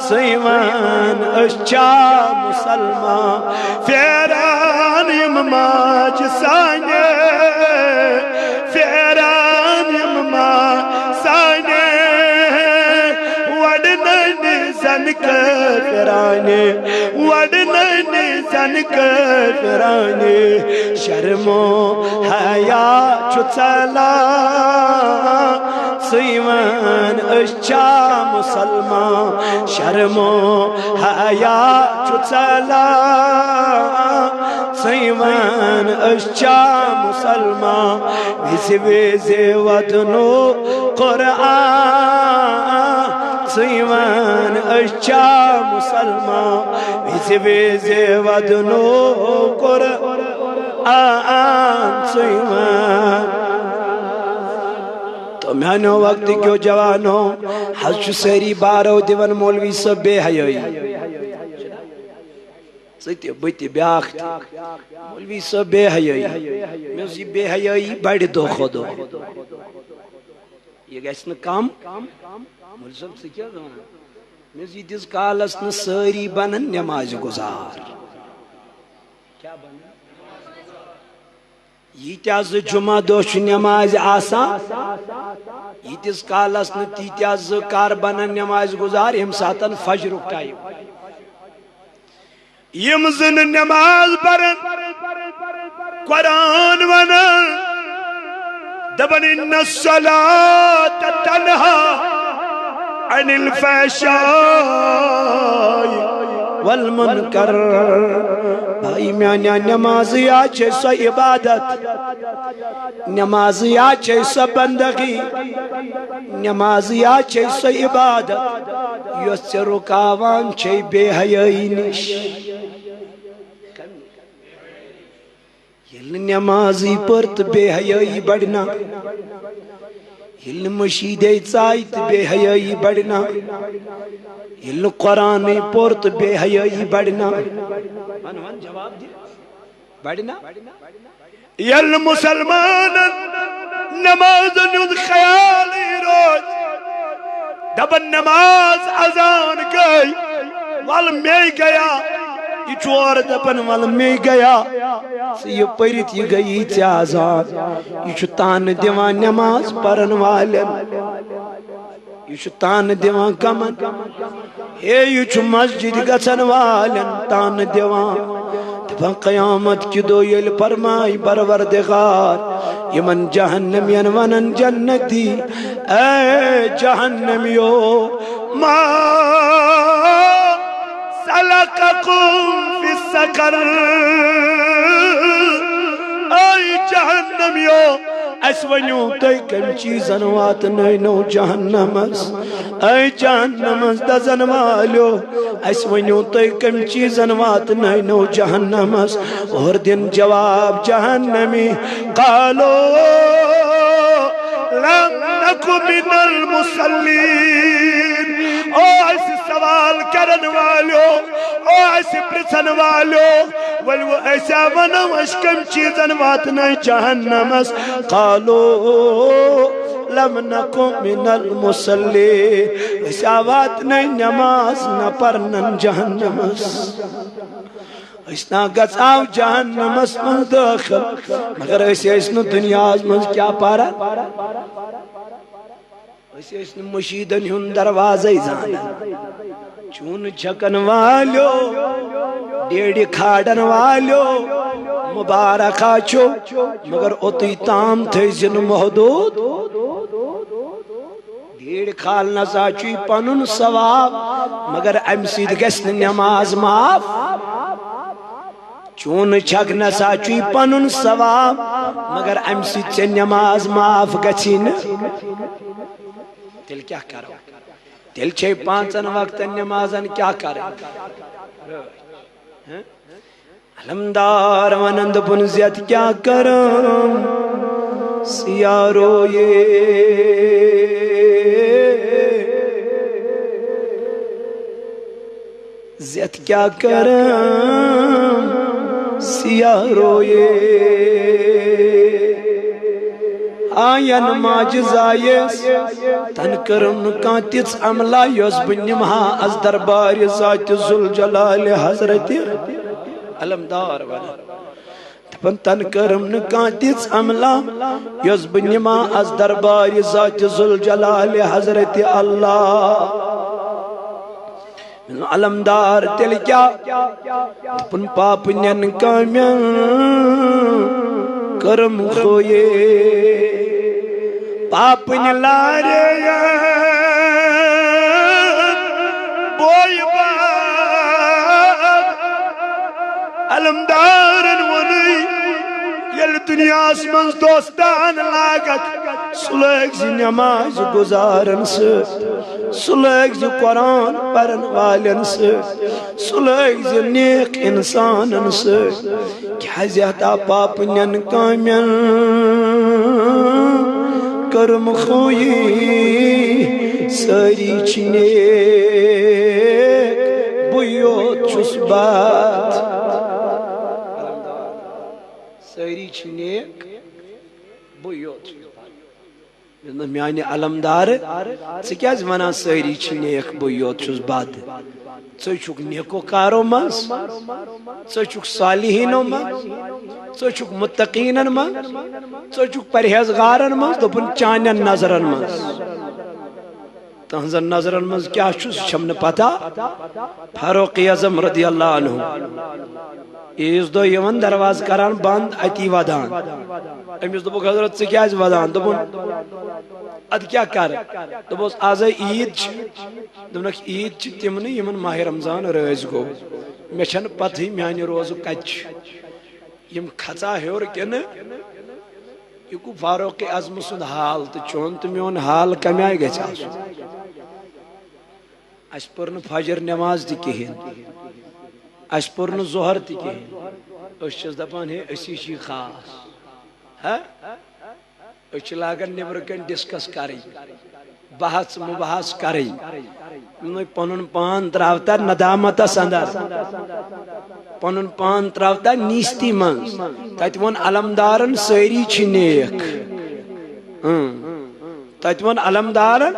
سُے وَن أسۍ چھا مُسلمان؟ پھیرا ماجہِ سانہِ، پھیران یِم ما سانہِ، وۄڈنٲنی زن کٲفرانہِ، وۄڈنٲنی زن کٲفرانہِ۔ شرم و حیا چھُ ژلان، ژٕے وَن أسۍ چھا مُسلمان؟ شرم و حیا چھُ ژلان، ژٕے وَن أسۍ چھا مُسلمان؟ وِزِ وِزِ وَدنو قرآن، ژٕے وَن أسۍ چھا مُسلمان؟ وِزِ وِزِ وَدنو قرآن، ژٕے وَن۔ تو میانیو وقت کیو جوانو، حظ چھُ سٲری بارو دِوان مولوی صٲب بے حیٲیی۔ ژٕ تہِ، بہٕ تہِ، بیٛاکھ تہِ۔ مولوی صٲب بے حیٲیی۔ مےٚ اوس یہِ بے حیٲیی بڑِ دۄہ کھۄتہٕ دۄہ۔ یہِ گژھِ نہٕ کم۔ مولوی صٲب، ژٕ کیٛاہ وَنان؟ مےٚ اوس ییٖتِس کالس نہٕ سٲری بنن نمازِ گُزار۔ کیٛاہ بنن؟ ییٖتیٛاہ زٕ جمعہ دۄہ چھُ نمازِ آسان، ییٖتِس کالس نہٕ تیٖتیٛاہ زٕ کر بنن نمازِ گُزار، ییٚمہِ ساتن فجرُک ٹایم۔ یِم زٕ نہٕ نماز پرن، قرآن ونان، دپان، "ان الصلاۃ تنہا عن الفحشاء والمنکر۔" بھائی میانیا، نماز یا چھے سۄ عبادت، نماز یا چھے سۄ بندگی، نماز یا چھے سۄ عبادت، یۄس ژےٚ رُکاوان چھے بے حیٲیی نِش۔ ییٚلہِ نہٕ نمازٕے پٔر تہٕ بے حیٲیی بڑِ نا، ییٚلہِ نہٕ مٔشیٖدے ژایہِ تہٕ بے حیٲیی بڑِ نا، ییٚلہِ نہٕ قرآنٕے پوٚر تہٕ بے حیٲیی بڑِ نا۔ وَن، وَن، جواب دِ۔ بڑِ نا؟ ییٚلہِ نہٕ مُسلمانن نمازن ہُنٛد خیالٕے روزِ، دپن نماز اذان گٔے، ول مے گیا۔ یہِ چھُ اورٕ دپان، ول مے گیا۔ ژٕ یہِ پٔرِتھ، یہِ گٔیی ژےٚ اذان۔ یہِ چھُ طعنہٕ دِوان نماز پرن والٮ۪ن۔ یہِ چھُ طعنہٕ دِوان کمن؟ ہے، یہِ چھُ مسجد گژھن والٮ۪ن طعنہٕ دِوان۔ دپان، قیامت کہِ دۄہ ییٚلہِ فرمایہِ پروردگار یِمن جہنمین ونن جنتی، اے جہنمیو، ما سلککم فی السقر؟ اے جہنمیو، اسہِ ؤنِو، تُہۍ کٔمۍ چیٖزن واتنٲونو جہنمس؟ اے جہنمس دزن والیو، اسہِ ؤنِو، تُہۍ کٔمۍ چیٖزن واتنٲونو جہنمس؟ اور دِن جواب جہنمی، قالو لم نک من المصلین۔ او اسہِ سوال کرن والیو، او اسہِ پرژھن والیو، ؤلِو أسۍ ہا ونو، أسۍ کٔمۍ چیٖزن واتنٲے جہنمس؟ قالو لم نک من المصلین۔ أسۍ ہا واتنٲے نماز نہ پرنن جہنمس۔ أسۍ نا گژھو جہنمس منٛز دٲخل، مگر أسۍ ٲسۍ نہٕ دُنیاہس منٛز کیٛاہ پران؟ أسۍ ٲسۍ نہٕ مٔشیٖدن ہُنٛد دروازے زانان۔ چوٗنہٕ چھکن والیو، ڈیڈِ کھالن والیو، مُبارک ہا چھُ، مگر اوٚتُے تام تھٲوزِ نہٕ محدوٗد۔ ڈیڈِ کھالنس ہا چھُے پنُن ثواب، مگر امہِ سۭتۍ گژھِ نہٕ نماز معاف۔ چوٗنہٕ چھکنس ہا چھُے پنُن ثواب، مگر امہِ سۭتۍ ژےٚ نماز معاف گژھی نہٕ۔ تیٚلہِ کیٛاہ کرو؟ تیٚلہِ چھے پانٛژن وقتن نمازن کیٛاہ کرٕنۍ؟ ہہ؟ علمدار ونان دوٚپُن، زیت کیٛاہ کرم سیارو یہ، زیت کیٛاہ کرم سیارو یہ۔ آین ماجہِ زایس تن کٔرٕم نہٕ کانٛہہ تِژھ عملہ یۄس بہٕ نِمہٕ ہا از دربارِ ذاتِ ذوالجلالِ حضرتِ علمدار ونان۔ پن تن کٔرٕم نہٕ کانٛہہ تِژھ عملہ، یۄس بہٕ نِمہٕ از دربارِ ذاتِ ذوالجلال حضرت اللہ۔ علمدار تیٚلہِ کیٛاہ؟ دوٚپُن، پاپہٕ نٮ۪ن کامٮ۪ن کٔرٕم خوٗیی۔ پاپہٕ نہِ لارے بوے باد۔ علمدارن ووٚنُے، ییٚلہِ دُنیاہس منٛز دوستان لاگکھ، سُہ لٲگۍ زِ نٮ۪مازِ گُزارن سۭتۍ، سُہ لٲگۍ زِ قرآن پرن والٮ۪ن سۭتۍ، سُہ لٲگۍ زِ نیک انسانن سۭتۍ۔ کیازِ ہتا پاپہٕ نٮ۪ن کامٮ۪ن کٔرٕم خوٗیی؟ سٲری چھِ نیک، بہٕ یوت چھُس بد۔ سٲری چھِ نیک، بہٕ یوت چھُس بد۔ مےٚ دوٚپ، میانہِ علمدار، ژٕ کیازِ ونان سٲری چھِ نیک، بہٕ یوت چھُس بد؟ ژٕ چھُکھ نیکوکارو منٛز، ژٕ چھُکھ صالحینو منٛز، ژٕ چھُکھ متقینن منٛز، ژٕ چھُکھ پرہیزگارن منٛز۔ دوٚپُن، چانٮ۪ن نظرن منٛز۔ تہنٛزن نظرن منٛز کیٛاہ چھُ، سُہ چھَم نہٕ پتہ۔ فاروق اعظم رضی اللہ عنہ عیٖذ دۄہ یِوان، دروازٕ کران بنٛد، اتی ودان۔ أمِس دوٚپُکھ، "حضرت، ژٕ کیٛازِ ودان؟" دوٚپُن، "اَدٕ کیٛاہ کرٕ؟" دوٚپُس، "آزے عیٖد چھِ۔" دوٚپنَکھ، "عیٖد چھِ تِمنٕے یِمن ماہِ رمضان رٲضۍ گوٚو۔ مےٚ چھَنہٕ پتہٕے میٛانہِ روزُک کَتہِ چھُ۔ یِم کھژا ہیوٚر کِنہٕ یہِ گوٚو فاروق اعظم سُنٛد حال، تہٕ چون تہٕ میون حال کَمہِ آیہِ گژھِ آسُن؟ اَسہِ پٔر نہٕ فجر نٮ۪ماز تہِ کِہیٖنۍ، اَسہِ پوٚر نہٕ ظہر تہِ کِہیٖنۍ۔ أسۍ چھِس دَپان، ہے، أسی چھِ خاص۔ ہا؟ أسۍ چھِ لاگان نیٚبرٕ کَنۍ ڈسکس کَرٕنۍ، بحث مباحث کَرٕنۍ۔ یِمَے پَنُن پان ترٛاوتا ندامتس اندر، پَنُن پان ترٛاوتا نیستی منٛز۔ تَتہِ ووٚن علمدارن، سٲری چھِ نیک۔ اۭں۔ تَتہِ ووٚن علمدارن،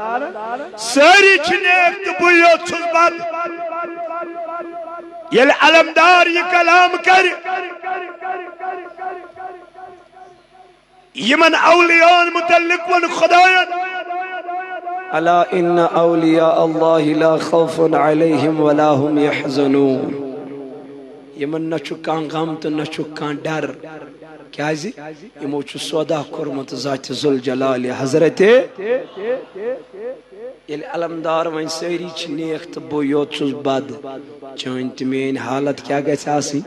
سٲری چھِ نیک تہٕ بٕے یوت چھُس بد۔ ییٚلہِ علمدار یہِ کلام کرِ، یِمن اولیاءن متعلق ووٚن خداین، الا ان اولیاء اللہ لا خوف علیہم ولا هم يحزنون۔ یِمن نہ چھُ کانٛہہ غم تہٕ نہ چھُ کانٛہہ ڈر۔ کیازِ؟ یِمو چھُ سودا کوٚرمُت ذاتِ ذوالجلال حضرت۔ ییٚلہِ علمدار وۄنۍ سٲری چھِ نیک تہٕ بہٕ یوت چھُس بد، چٲنۍ تہٕ میٲنۍ حالت کیٛاہ گژھِ آسٕنۍ؟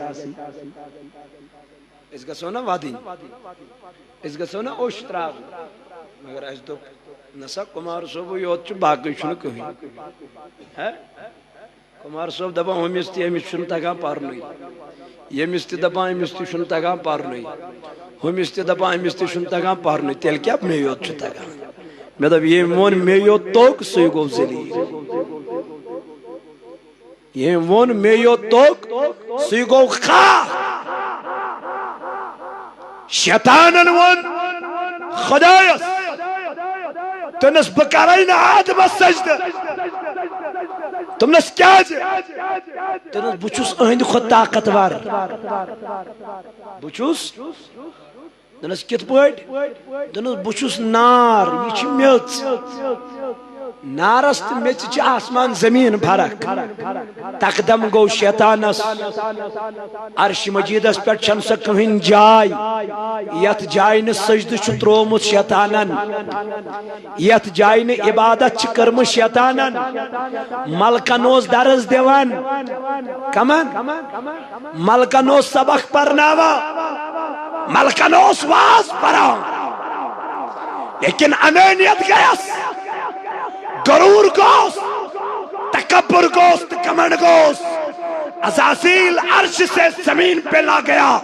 أسۍ گژھو نا ودٕنۍ، أسۍ گژھو نا اوٚش ترٛاوٕنۍ۔ مگر اَسہِ دوٚپ، نہ سا، کُمار صٲبٕے یوت چھُ، باقٕے چھُنہٕ کٕہٕنۍ۔ ہے؟ کُمار صٲب دَپان، ہُمِس تہِ أمِس چھُنہٕ تَگان پَرنُے، ییٚمِس تہِ دَپان، أمِس تہِ چھُنہٕ تَگان پَرنُے، ہُمِس تہِ دَپان، أمِس تہِ چھُنہٕ تَگان پَرنُے، تیٚلہِ کیٛاہ مےٚ یوت چھُ تَگان؟ مےٚ دوٚپ، ییٚمۍ ووٚن مےٚ یوت توٚگ، سُے گوٚو ذلیٖل۔ ییٚمۍ ووٚن مےٚ یوت توٚگ، سُے گوٚو خاک۔ شیطانن ووٚن خدایس، دوٚپنس، بہٕ کرے نہٕ آدمس سجدٕ۔ دوٚپنس، کیازِ؟ دوٚپنس، بہٕ چھُس أہنٛدِ کھۄتہٕ طاقتور۔ بہٕ چھُس۔ دوٚپنس، کِتھ پٲٹھۍ؟ دوٚپنس، بہٕ چھُس نار، یہِ چھِ میٚژ۔ نارس تہٕ میٚژِ چھِ آسمان زمیٖن فرق۔ تقدم گوٚو شیطانس۔ عرش مجیدس پٮ۪ٹھ چھَنہٕ سۄ کٕہٕنۍ جاے، یتھ جایہِ نہٕ سجدٕ چھُ تروومُت شیطانن، یتھ جایہِ نہٕ عبادت چھِ کٔرمٕژ شیطانن۔ ملکن اوس درس دِوان۔ کمن؟ ملکن اوس سبق پرناوان، ملکن اوس واز پران، لیکن انانیت گیس، غرور گوس، تکبر گوس تہٕ گھمنڈ گوس۔ عزازیل عرش سے زمین پہ لا گیا،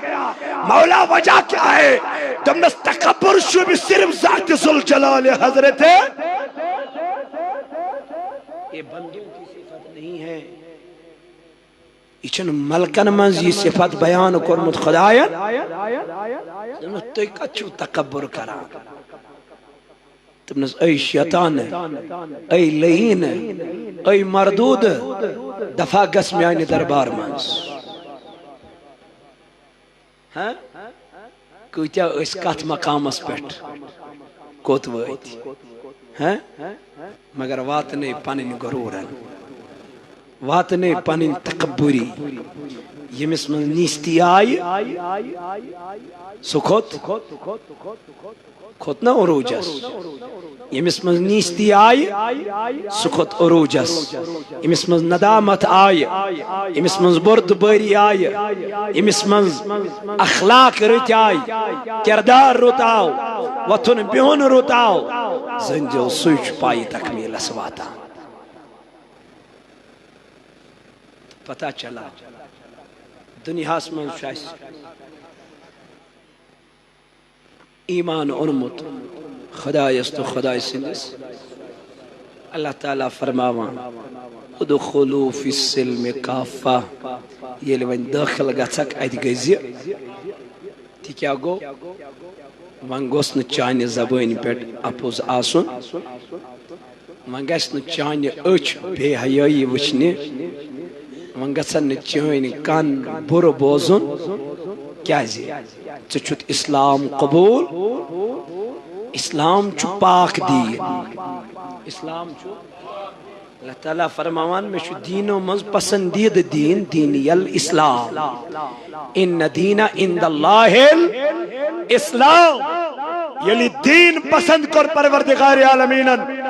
مولا وجہ کیا ہے؟ دوٚپنس، تکبر چھُ صرف ذات ذوالجلال حضرت۔ یہ بندوں کی صفت نہیں ہے۔ یہِ چھُنہٕ ملکن منٛز یہِ صفت بیان کوٚرمُت خداین۔ دوٚپنس، تُہۍ کتھ چھِو تکبر کران؟ دوٚپنس، اے شیطان، اے لعین، اے مردود، دفع گژھ میانہِ دربار منٛز۔ ہاں؟ کۭتیاہ أسۍ کتھ مقامس پٮ۪ٹھ کوٚت وٲتۍ؟ ہہ؟ مگر واتنٲے پنٕنۍ غروٗرن، واتنٲے پنٕنۍ تکبری۔ ییٚمِس منٛز نیستی آیہِ، سُہ کھوٚت، کھوٚت نہ عروٗجس۔ ییٚمِس منٛز نیستی آیہِ، سُہ کھوٚت عروٗجس۔ ییٚمِس منٛز ندامت آیہِ، ییٚمِس منٛز بردبٲری آیہِ، ییٚمِس منٛز اخلاق رٕتۍ آیہِ، کردار رُت آو، وۄتھُن بِہُن رُت آو، زٔنۍ دِل سُے چھُ پایہِ تکمیٖلس واتان۔ پتہ چلان، دُنیاہس منٛز چھُ اَسہِ ایمان اوٚنمُت خۄدایس تہٕ خۄداے سٕنٛدِس۔ اللہ تعالیٰ فرماوان، "ادخلوا فی السلم کافہ"، ییٚلہِ وۄنۍ دٲخل گژھکھ اتہِ گٔژھۍ زِ۔ تہِ کیٛاہ گوٚو؟ وۄنۍ گوٚژھ نہٕ چانہِ زبٲنۍ پٮ۪ٹھ اپُز آسُن، وۄنۍ گژھِ نہٕ چانہِ أچھ بے حیٲیی وٕچھنہِ، وۄنۍ گژھن نہٕ چٲنۍ کن بُرٕ بوزُن۔ کیٛازِ؟ ژٕ چھُتھ اسلام قبول۔ اسلام چھُ پاک دین۔ اسلام چھُ، اللہ تعالیٰ فرماوان، "مےٚ چھُ دیٖنو منٛز پسندیدٕ دیٖن، دیٖنی الاسلام۔ ان دین عند اللہ الاسلام۔" ییٚلہِ دیٖن پسند کوٚر پروردگار عالمیٖنن،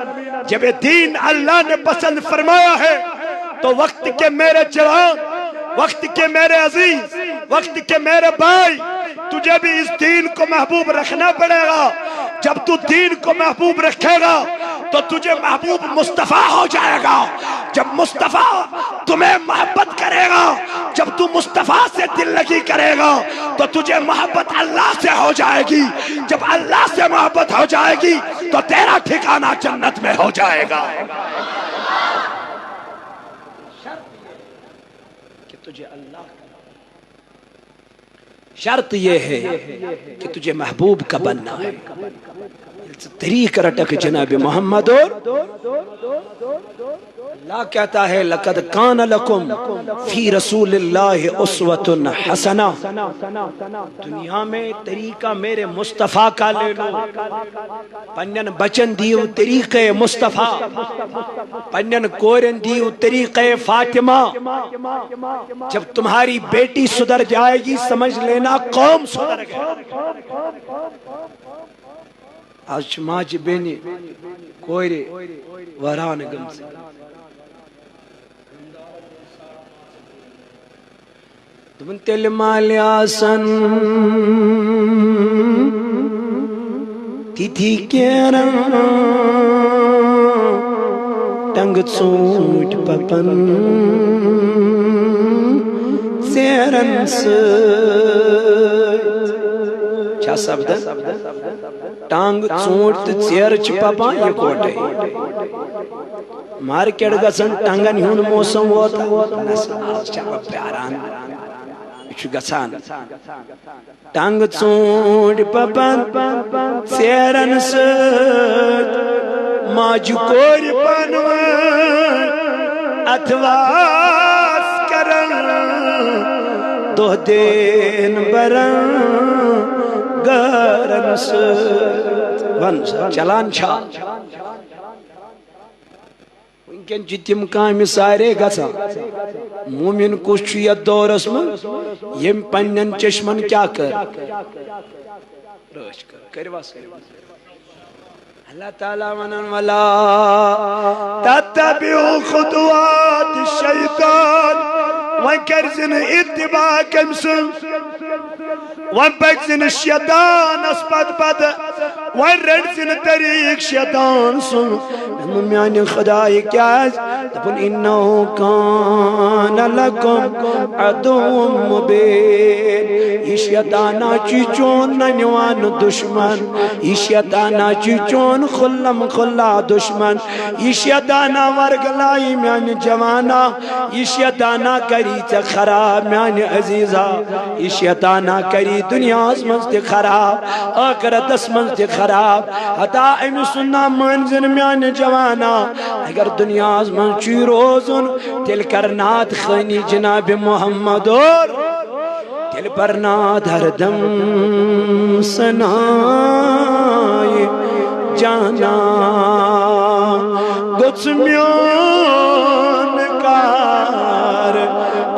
جب یہ دین اللہ نے پسند فرمایا ہے، تو وقت کے میرے جوان، وقت کے میرے عزیز، وقت کے میرے بھائی، تجھے بھی اس دین کو محبوب رکھنا پڑے گا۔ جب تو دین کو محبوب رکھے گا تو تجھے محبوب مصطفیٰ ہو جائے گا۔ جب مصطفیٰ تمہیں محبت کرے گا، جب تو مصطفیٰ سے دل لگی کرے گا تو تجھے محبت اللہ سے ہو جائے گی۔ جب اللہ سے محبت ہو جائے گی تو تیرا ٹھکانہ جنت میں ہو جائے گا۔ کہ تجھے اللہ کا، شرط یہ ہے کہ تجھے محبوب کا بننا ہے۔ طریقہ رٹک جناب محمد اور اللہ کہتا ہے، "لقد کان لکم فی رسول اللہ اسوۃ حسنہ۔" دنیا میں طریقہ میرے مصطفیٰ کا لے لو۔ پنن بچن دیو طریقہ مصطفیٰ، پنن کورن دیو طریقہ فاطمہ۔ جب تمہاری بیٹی سدھر جائے گی، سمجھ لینا قوم سدھر گیا۔ آز چھ ماجہ بیٚنہِ کورِ وٲران گٔمژٕ۔ دوٚپُن، تیٚلہِ مالہِ آسن تِتھی کیرن، ٹنگہٕ ژوٗنٛٹھۍ پپن ژیرن سۭتۍ۔ چھا سپدان؟ ٹنگ، ژوٗنٛٹھۍ تہٕ ژیرٕ چھِ پپان یِکوٹے۔ مارکیٹ گژھن، ٹنگن ہُنٛد موسم ووت۔ نسا، آز چھا بہٕ پیاران، یہِ چھُ گژھان۔ ٹنگ ژوٗنٛٹھۍ پپان ژیرن سۭتۍ، ماجہِ کورِ پانہٕ ؤنۍ اتھواس کران، دۄہ دِن بران گرن سۭتۍ۔ ون سا، چلان چھا؟ وٕنکٮ۪ن چھِ تِم کامہِ سارے گژھان۔ مومن کُس چھُ یتھ دورس منٛز، ییٚمۍ پننٮ۪ن چشمن کیٛاہ کٔر؟ رٲچھ کٔر۔ کٔرِو حظ، کٔرِو حظ۔ اللہ تعالیٰ ونان، "ولا تتبعوا خطوات الشیطان"۔ وۄنۍ کٔرۍ زِ نہٕ اتباع کٔمۍ سُنٛد؟ وۄنۍ پٔکۍ زِ نہٕ شیطانس پتہٕ پتہٕ، وۄنۍ رٔٹۍ زِ نہٕ طریٖق شیطان سُنٛد۔ دوٚپُن، میانہِ خدایہِ کیٛازِ؟ دوٚپُن، "انہ کان لکم عدو مبین"۔ یہِ شیطانہ چھُ چون ننہِ وانہٕ دُشمن، یہِ شیطانہ چھُ چون کھُلم کھُلا دُشمن، یہِ شیطانہ ورگلایہِ میانہِ جوانہ۔ یہِ شیطانہ کری ژےٚ خراب میانہِ عزیزا، یہِ شیطانہ کری دُنیاہس منٛز تہِ خراب، ٲخرتس منٛز تہِ خراب۔ ہتا أمۍ سُنٛد ناو مٲنۍ زِ نہٕ میانہِ جوانہ، اگر دُنیاہس منٛز چھُے روزُن، تیٚلہِ کر نعت خوٲنی جناب محمد اور ییٚلہِ برناد ہردم سنایہِ جانا، گوٚژھ میون کار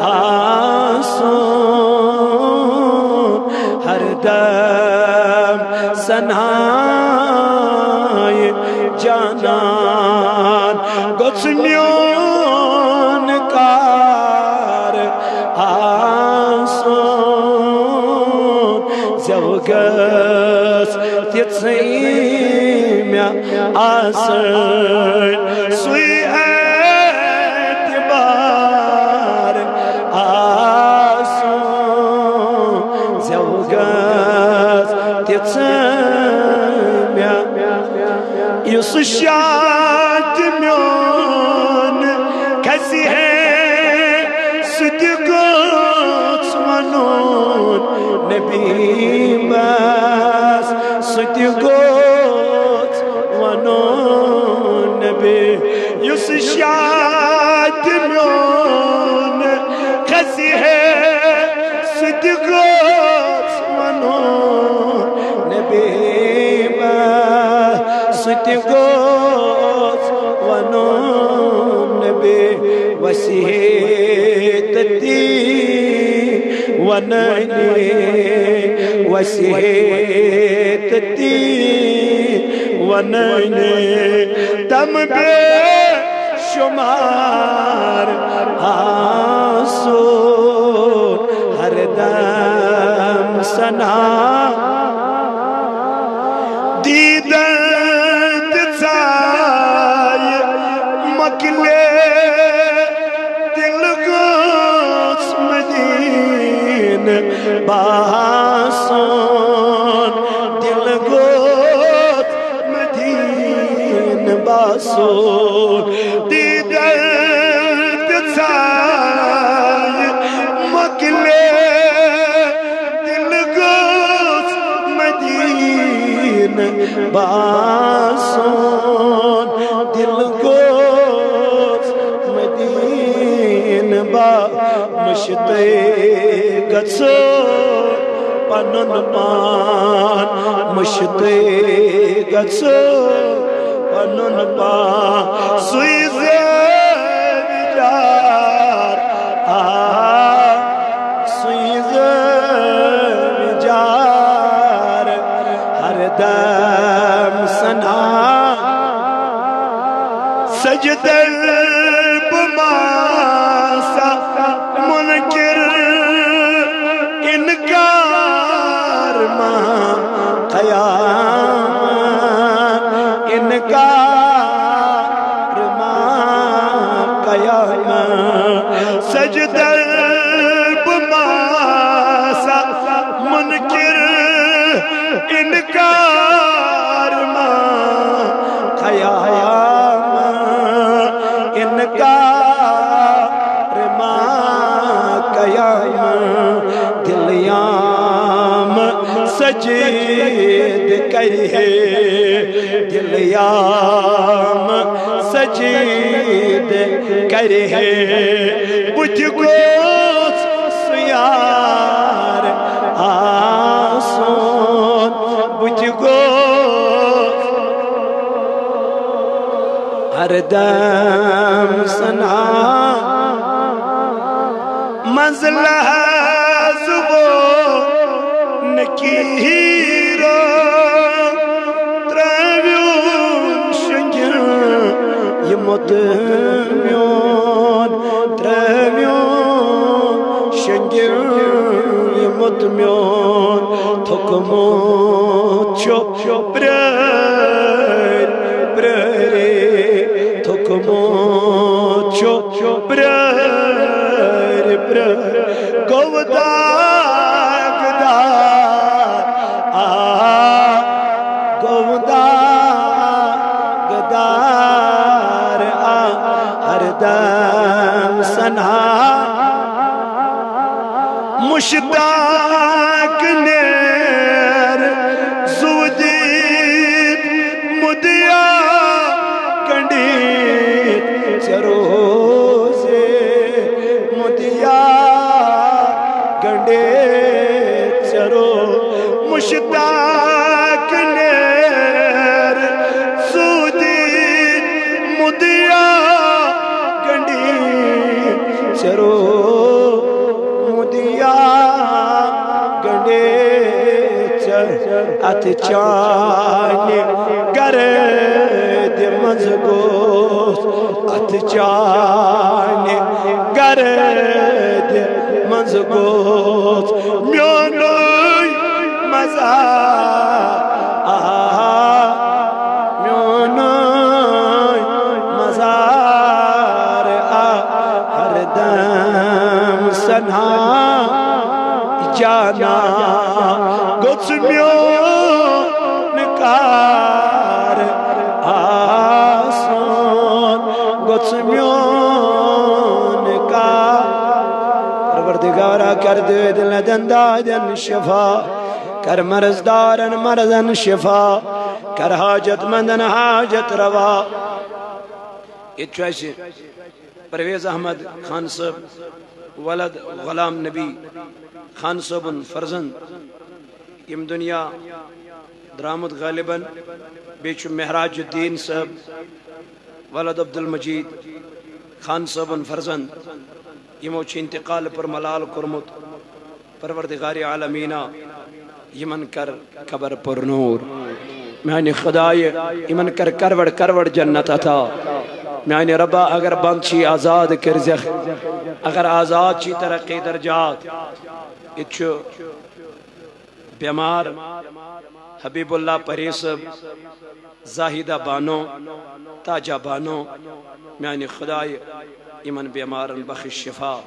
آسُن ہردم سنایہِ جانان، گوٚژھ میون کار آسُن، زٮ۪و گٔژھ تِژھٕے مےٚ آسٕنۍ، سُے اعتبار آسُن، زٮ۪و گٔژھ تِژھٕے مےٚ۔ یُس شاد میون کھسہِ ہے، سُہ تہِ گوٚژھ وَنُن نبی بس، سُہ تہِ گوٚژھ وَنُن نبی۔ یُس شاد میون کھسہِ ہے، سُہ تہِ گوٚژھ وَنُن نبی بس، سُہ تہِ گوٚژھ وَنُن نبی۔ وَسہِ ہے تٔتی وَنٲنی، وَسہِ ہے تٔتی وَنٲنی، تَم بے شُمار آنسوٗ ہردم سنا۔ دیٖدن تہِ ژایہِ مۄکلے، دِل گوٚژھ مدیٖنہٕ باسُن، دِل گوٚژھ مدیٖنہٕ باسُن۔ دیٖدن تہِ ژایہِ مۄکلے، دِل گوٚژھ مدیٖنہٕ باسُن، دِل گوٚژھ مدیٖنہٕ با-، مٔشتٕے گژھو پنُن پان، مٔشتٕے گژھو پنُن پان۔ سُے زِ وِچار، آ، سُے زِ وِچار ہردم سنا۔ سجدل بہٕ ما سا منکر، انکار ما قیامت، انکار ما قیامت۔ سجدل بہٕ ما سا منکر، انکار ما قیامت، انکار ما قیامت۔ دِل یام سجید کرِ ہے، دِل یام سجید کرِ ہے۔ بہٕ تہِ گوٚژھ سُہ یار آسُن، بہٕ تہِ گوٚژھ ہردم سنا۔ منزلہ زُبو نکیرو، ترٛٲوِو شنگن یہِ مُد میون، ترٛٲوِو شنگن یہِ مُد میون۔ تھوٚکمُت چھُ پرٛٲرۍ پرٛٲرۍ، تھوٚکمُت چھُ پرٛٲرۍ پرٛٲرۍ۔ گوٚو داغدار، آ، گوٚو داغدار، آ، ہردم سنا۔ مشتاق نیر زُو دِتھ مُدیا گنڈِتھ ژےٚ روزے، مُدیا گنڈِتھ۔ چانہِ گردِ منٛز گوٚژھ، اتھ چانہِ گردِ منٛز گوٚژھ میونُے مزار، آ، میونُے مزار، آ، ہردم سنا جانا گوٚژھ میون کار آسُن، گوٚژھ میون کار۔ پروردگارا، کر دٲدۍ لدٮ۪ن دادٮ۪ن شفا، کر مرض دارن مرضن شفا، کر حاجت مندن حاجت روا۔ ییٚتہِ چھُ اَسہِ پرویز احمد خان صٲب، ولد غلام نبی خان صٲبُن فرزند، یِم دُنیا درامُت غالباً۔ بیٚیہِ چھُ معراج الدین صٲب، ولد عبدالمجید خان صٲبُن فرزند، یِمو چھُ انتقال پر ملال کوٚرمُت۔ پروردگار عالمینا، یِمن کر قبر پر نور۔ میانہِ خدایہِ، یِمن کر کروڑ کروڑ جنت عطا۔ میانہِ ربا، اگر بند چھی آزاد کٔرزیکھ، اگر آزاد چھی ترقی درجات۔ ییٚتہِ چھُ بیمار حبیب اللہ پری صٲب، زاہدہ بانو، تاجہ بانو۔ میانہِ خدایہِ، یِمن بیمارن بخش شفا۔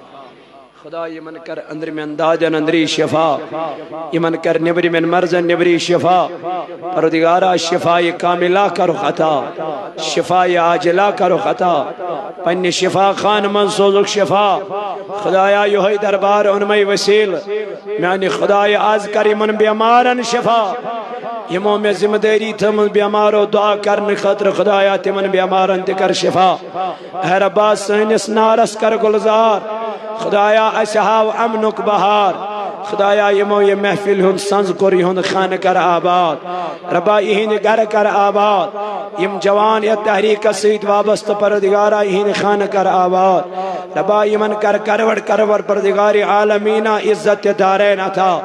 خدا، یِمن کر أنٛدرِمٮ۪ن دادٮ۪ن أنٛدری شفا، یِمن کر نیٚبرِمٮ۪ن مرضن نیٚبری شفا۔ پروردگارا، شفایہِ کاملہ کرُکھ عطا، شفایہِ عاجلہ کرُکھ عطا۔ پننہِ شفا خانہٕ منٛز سوزُکھ شفا۔ خدایا، یِہوٚے دربار اوٚنمَے وسیلہٕ۔ میانہِ خدایہِ، از کر یِمن بیمارن شفا۔ یِمو مےٚ ذمہٕ دٲری تھٲومٕژ بیمارو دعا کرنہٕ خٲطرٕ، خدایا، تِمن بیمارن تہِ کر شفا۔ اے ربا، سٲنِس نارس کر گُلزار۔ خدایا، اسہِ ہاو امنُک بہار۔ خدایا، یِمو یہِ محفل ہُنٛد سنز کوٚر، یِہُنٛد خانہٕ کر آباد۔ ربا، یِہِنٛدِ گرٕ کر آباد۔ یِم جوان یتھ تحریکس سۭتۍ وابستہٕ، پروردگارا، یِہِنٛدِ خانہٕ کر آباد۔ ربا، یِمن کر کرور کرور، پروردگار عالمینا، عزت دارین عطا۔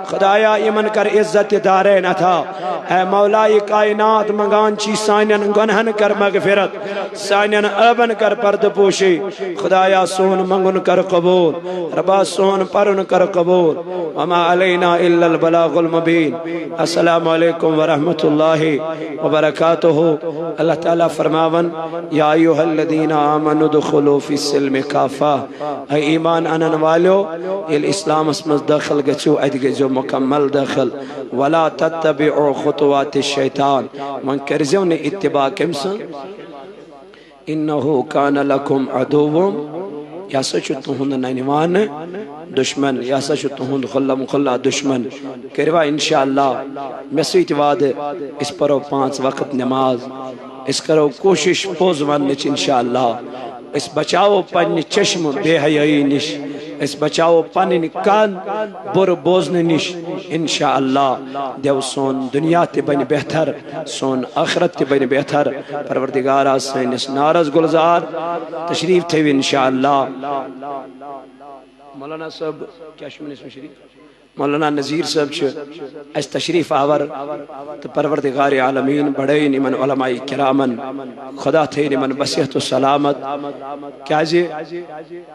خدایا، یِمن کر عزت دارین عطا۔ اے مولائے کائنات، منگان چھی سانٮ۪ن گۄنہن کر مغفرت، سانٮ۪ن عٲبن کر پردٕ پوشی۔ خدایا، سون منگُن کر قبول، ربا، سون پرُن کر قبول۔ وما علینا الا البلاغ المبین۔ السلام علیکم ورحمۃ اللہ وبرکاتہ۔ اللہ تعالیٰ فرماون، یا ایھا الذین آمنوا ادخلوا فی السلم کافہ۔ اے ایمان انن والیو، ییٚلہِ اسلامس منٛز دٲخل گژھِو، اتہِ گٔژھِو مکمل دٲخل۔ ولا تتبعوا خطوات الشیطان، وۄنۍ کٔرزیو نہٕ اتباع کٔمۍ سٕنٛز؟ انہ کان لکم عدوا، یہِ ہسا چھُ تُہُنٛد ننہِ وانہٕ دشمن، یہِ ہسا چھُ تُہُنٛد خُلم خُلا دشمن۔ کٔروا انشاءاللہ مےٚ سۭتۍ وعدٕ، أسۍ پرو پانٛژھ وقت نماز، أسۍ کرو کوٗشش پوٚز وننٕچ انشاءاللہ۔ أسۍ بچاوو پننہِ چشمہٕ بے حیٲیی نِش، أسۍ بچاوو پنٕنۍ کن بُرٕ بوزنہٕ نِش۔ انشاءاللہ دیو سون دنیا تہِ بنہِ بہتر، سون ٲخرت تہِ بنہِ بہتر۔ پروردگارا، سٲنِس نارس گُلزار تشریف تھٲوِو انشاءاللہ۔ مولانا صٲب، کیٛاہ چھُ مےٚ نِش شریٖف؟ مولانا نذیر صٲب چھِ اَسہِ تشریف آور، تہٕ پروردگار عالمین بڑٲیِن یِمن علماء کرامن، خدا تھٲیِن یِمن بصحت و سلامت، کیازِ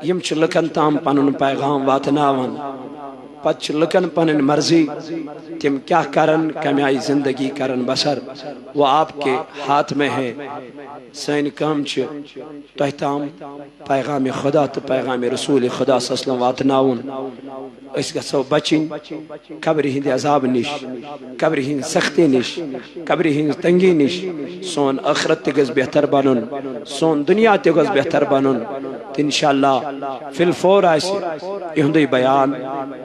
یِم چھِ لُکن تام پنُن پیغام واتناوان، پتہٕ چھِ لُکن پنٕنۍ مرضی تِم کیاہ کرن، کمہِ آیہِ زندگی کرن بسر، وہ آپ کے ہاتھ میں ہے۔ سٲنۍ کٲم چھِ تۄہہِ تام پیغام خدا تہٕ پیغام رسول خدا صلی اللہ علیہ وسلم واتناوُن۔ أسۍ گژھو بچِنۍ قبرِ ہٕنٛدِ عذاب نِش، قبرِ ہٕنٛزِ سختی نِش، قبرِ ہٕنٛزِ تنگی نِش۔ سون ٲخرت تہِ گژھِ بہتر بنُن، سون دُنیا تہِ گژھِ بہتر بنُن۔ تہٕ انشاءاللہ فی الفور آسہِ یِہُنٛدُے بیان۔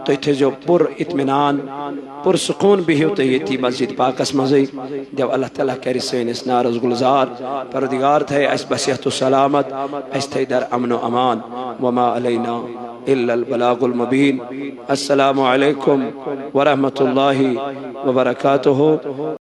تُہۍ تھٲیزیو پُر اطمینان، پُر سکوٗن بِہِو تُہۍ ییٚتی مسجد پاکس منٛزٕے۔ دیو اللہ تعالیٰ کرِ سٲنِس نارس گُلزار۔ پروردگار تھٲے اَسہِ بصحت و سلامت، اَسہِ تھٲے در امن و امان۔ وما علینا الا البلاغ المبین۔ السلام علیکم ورحمۃ اللہ وبرکاتہ۔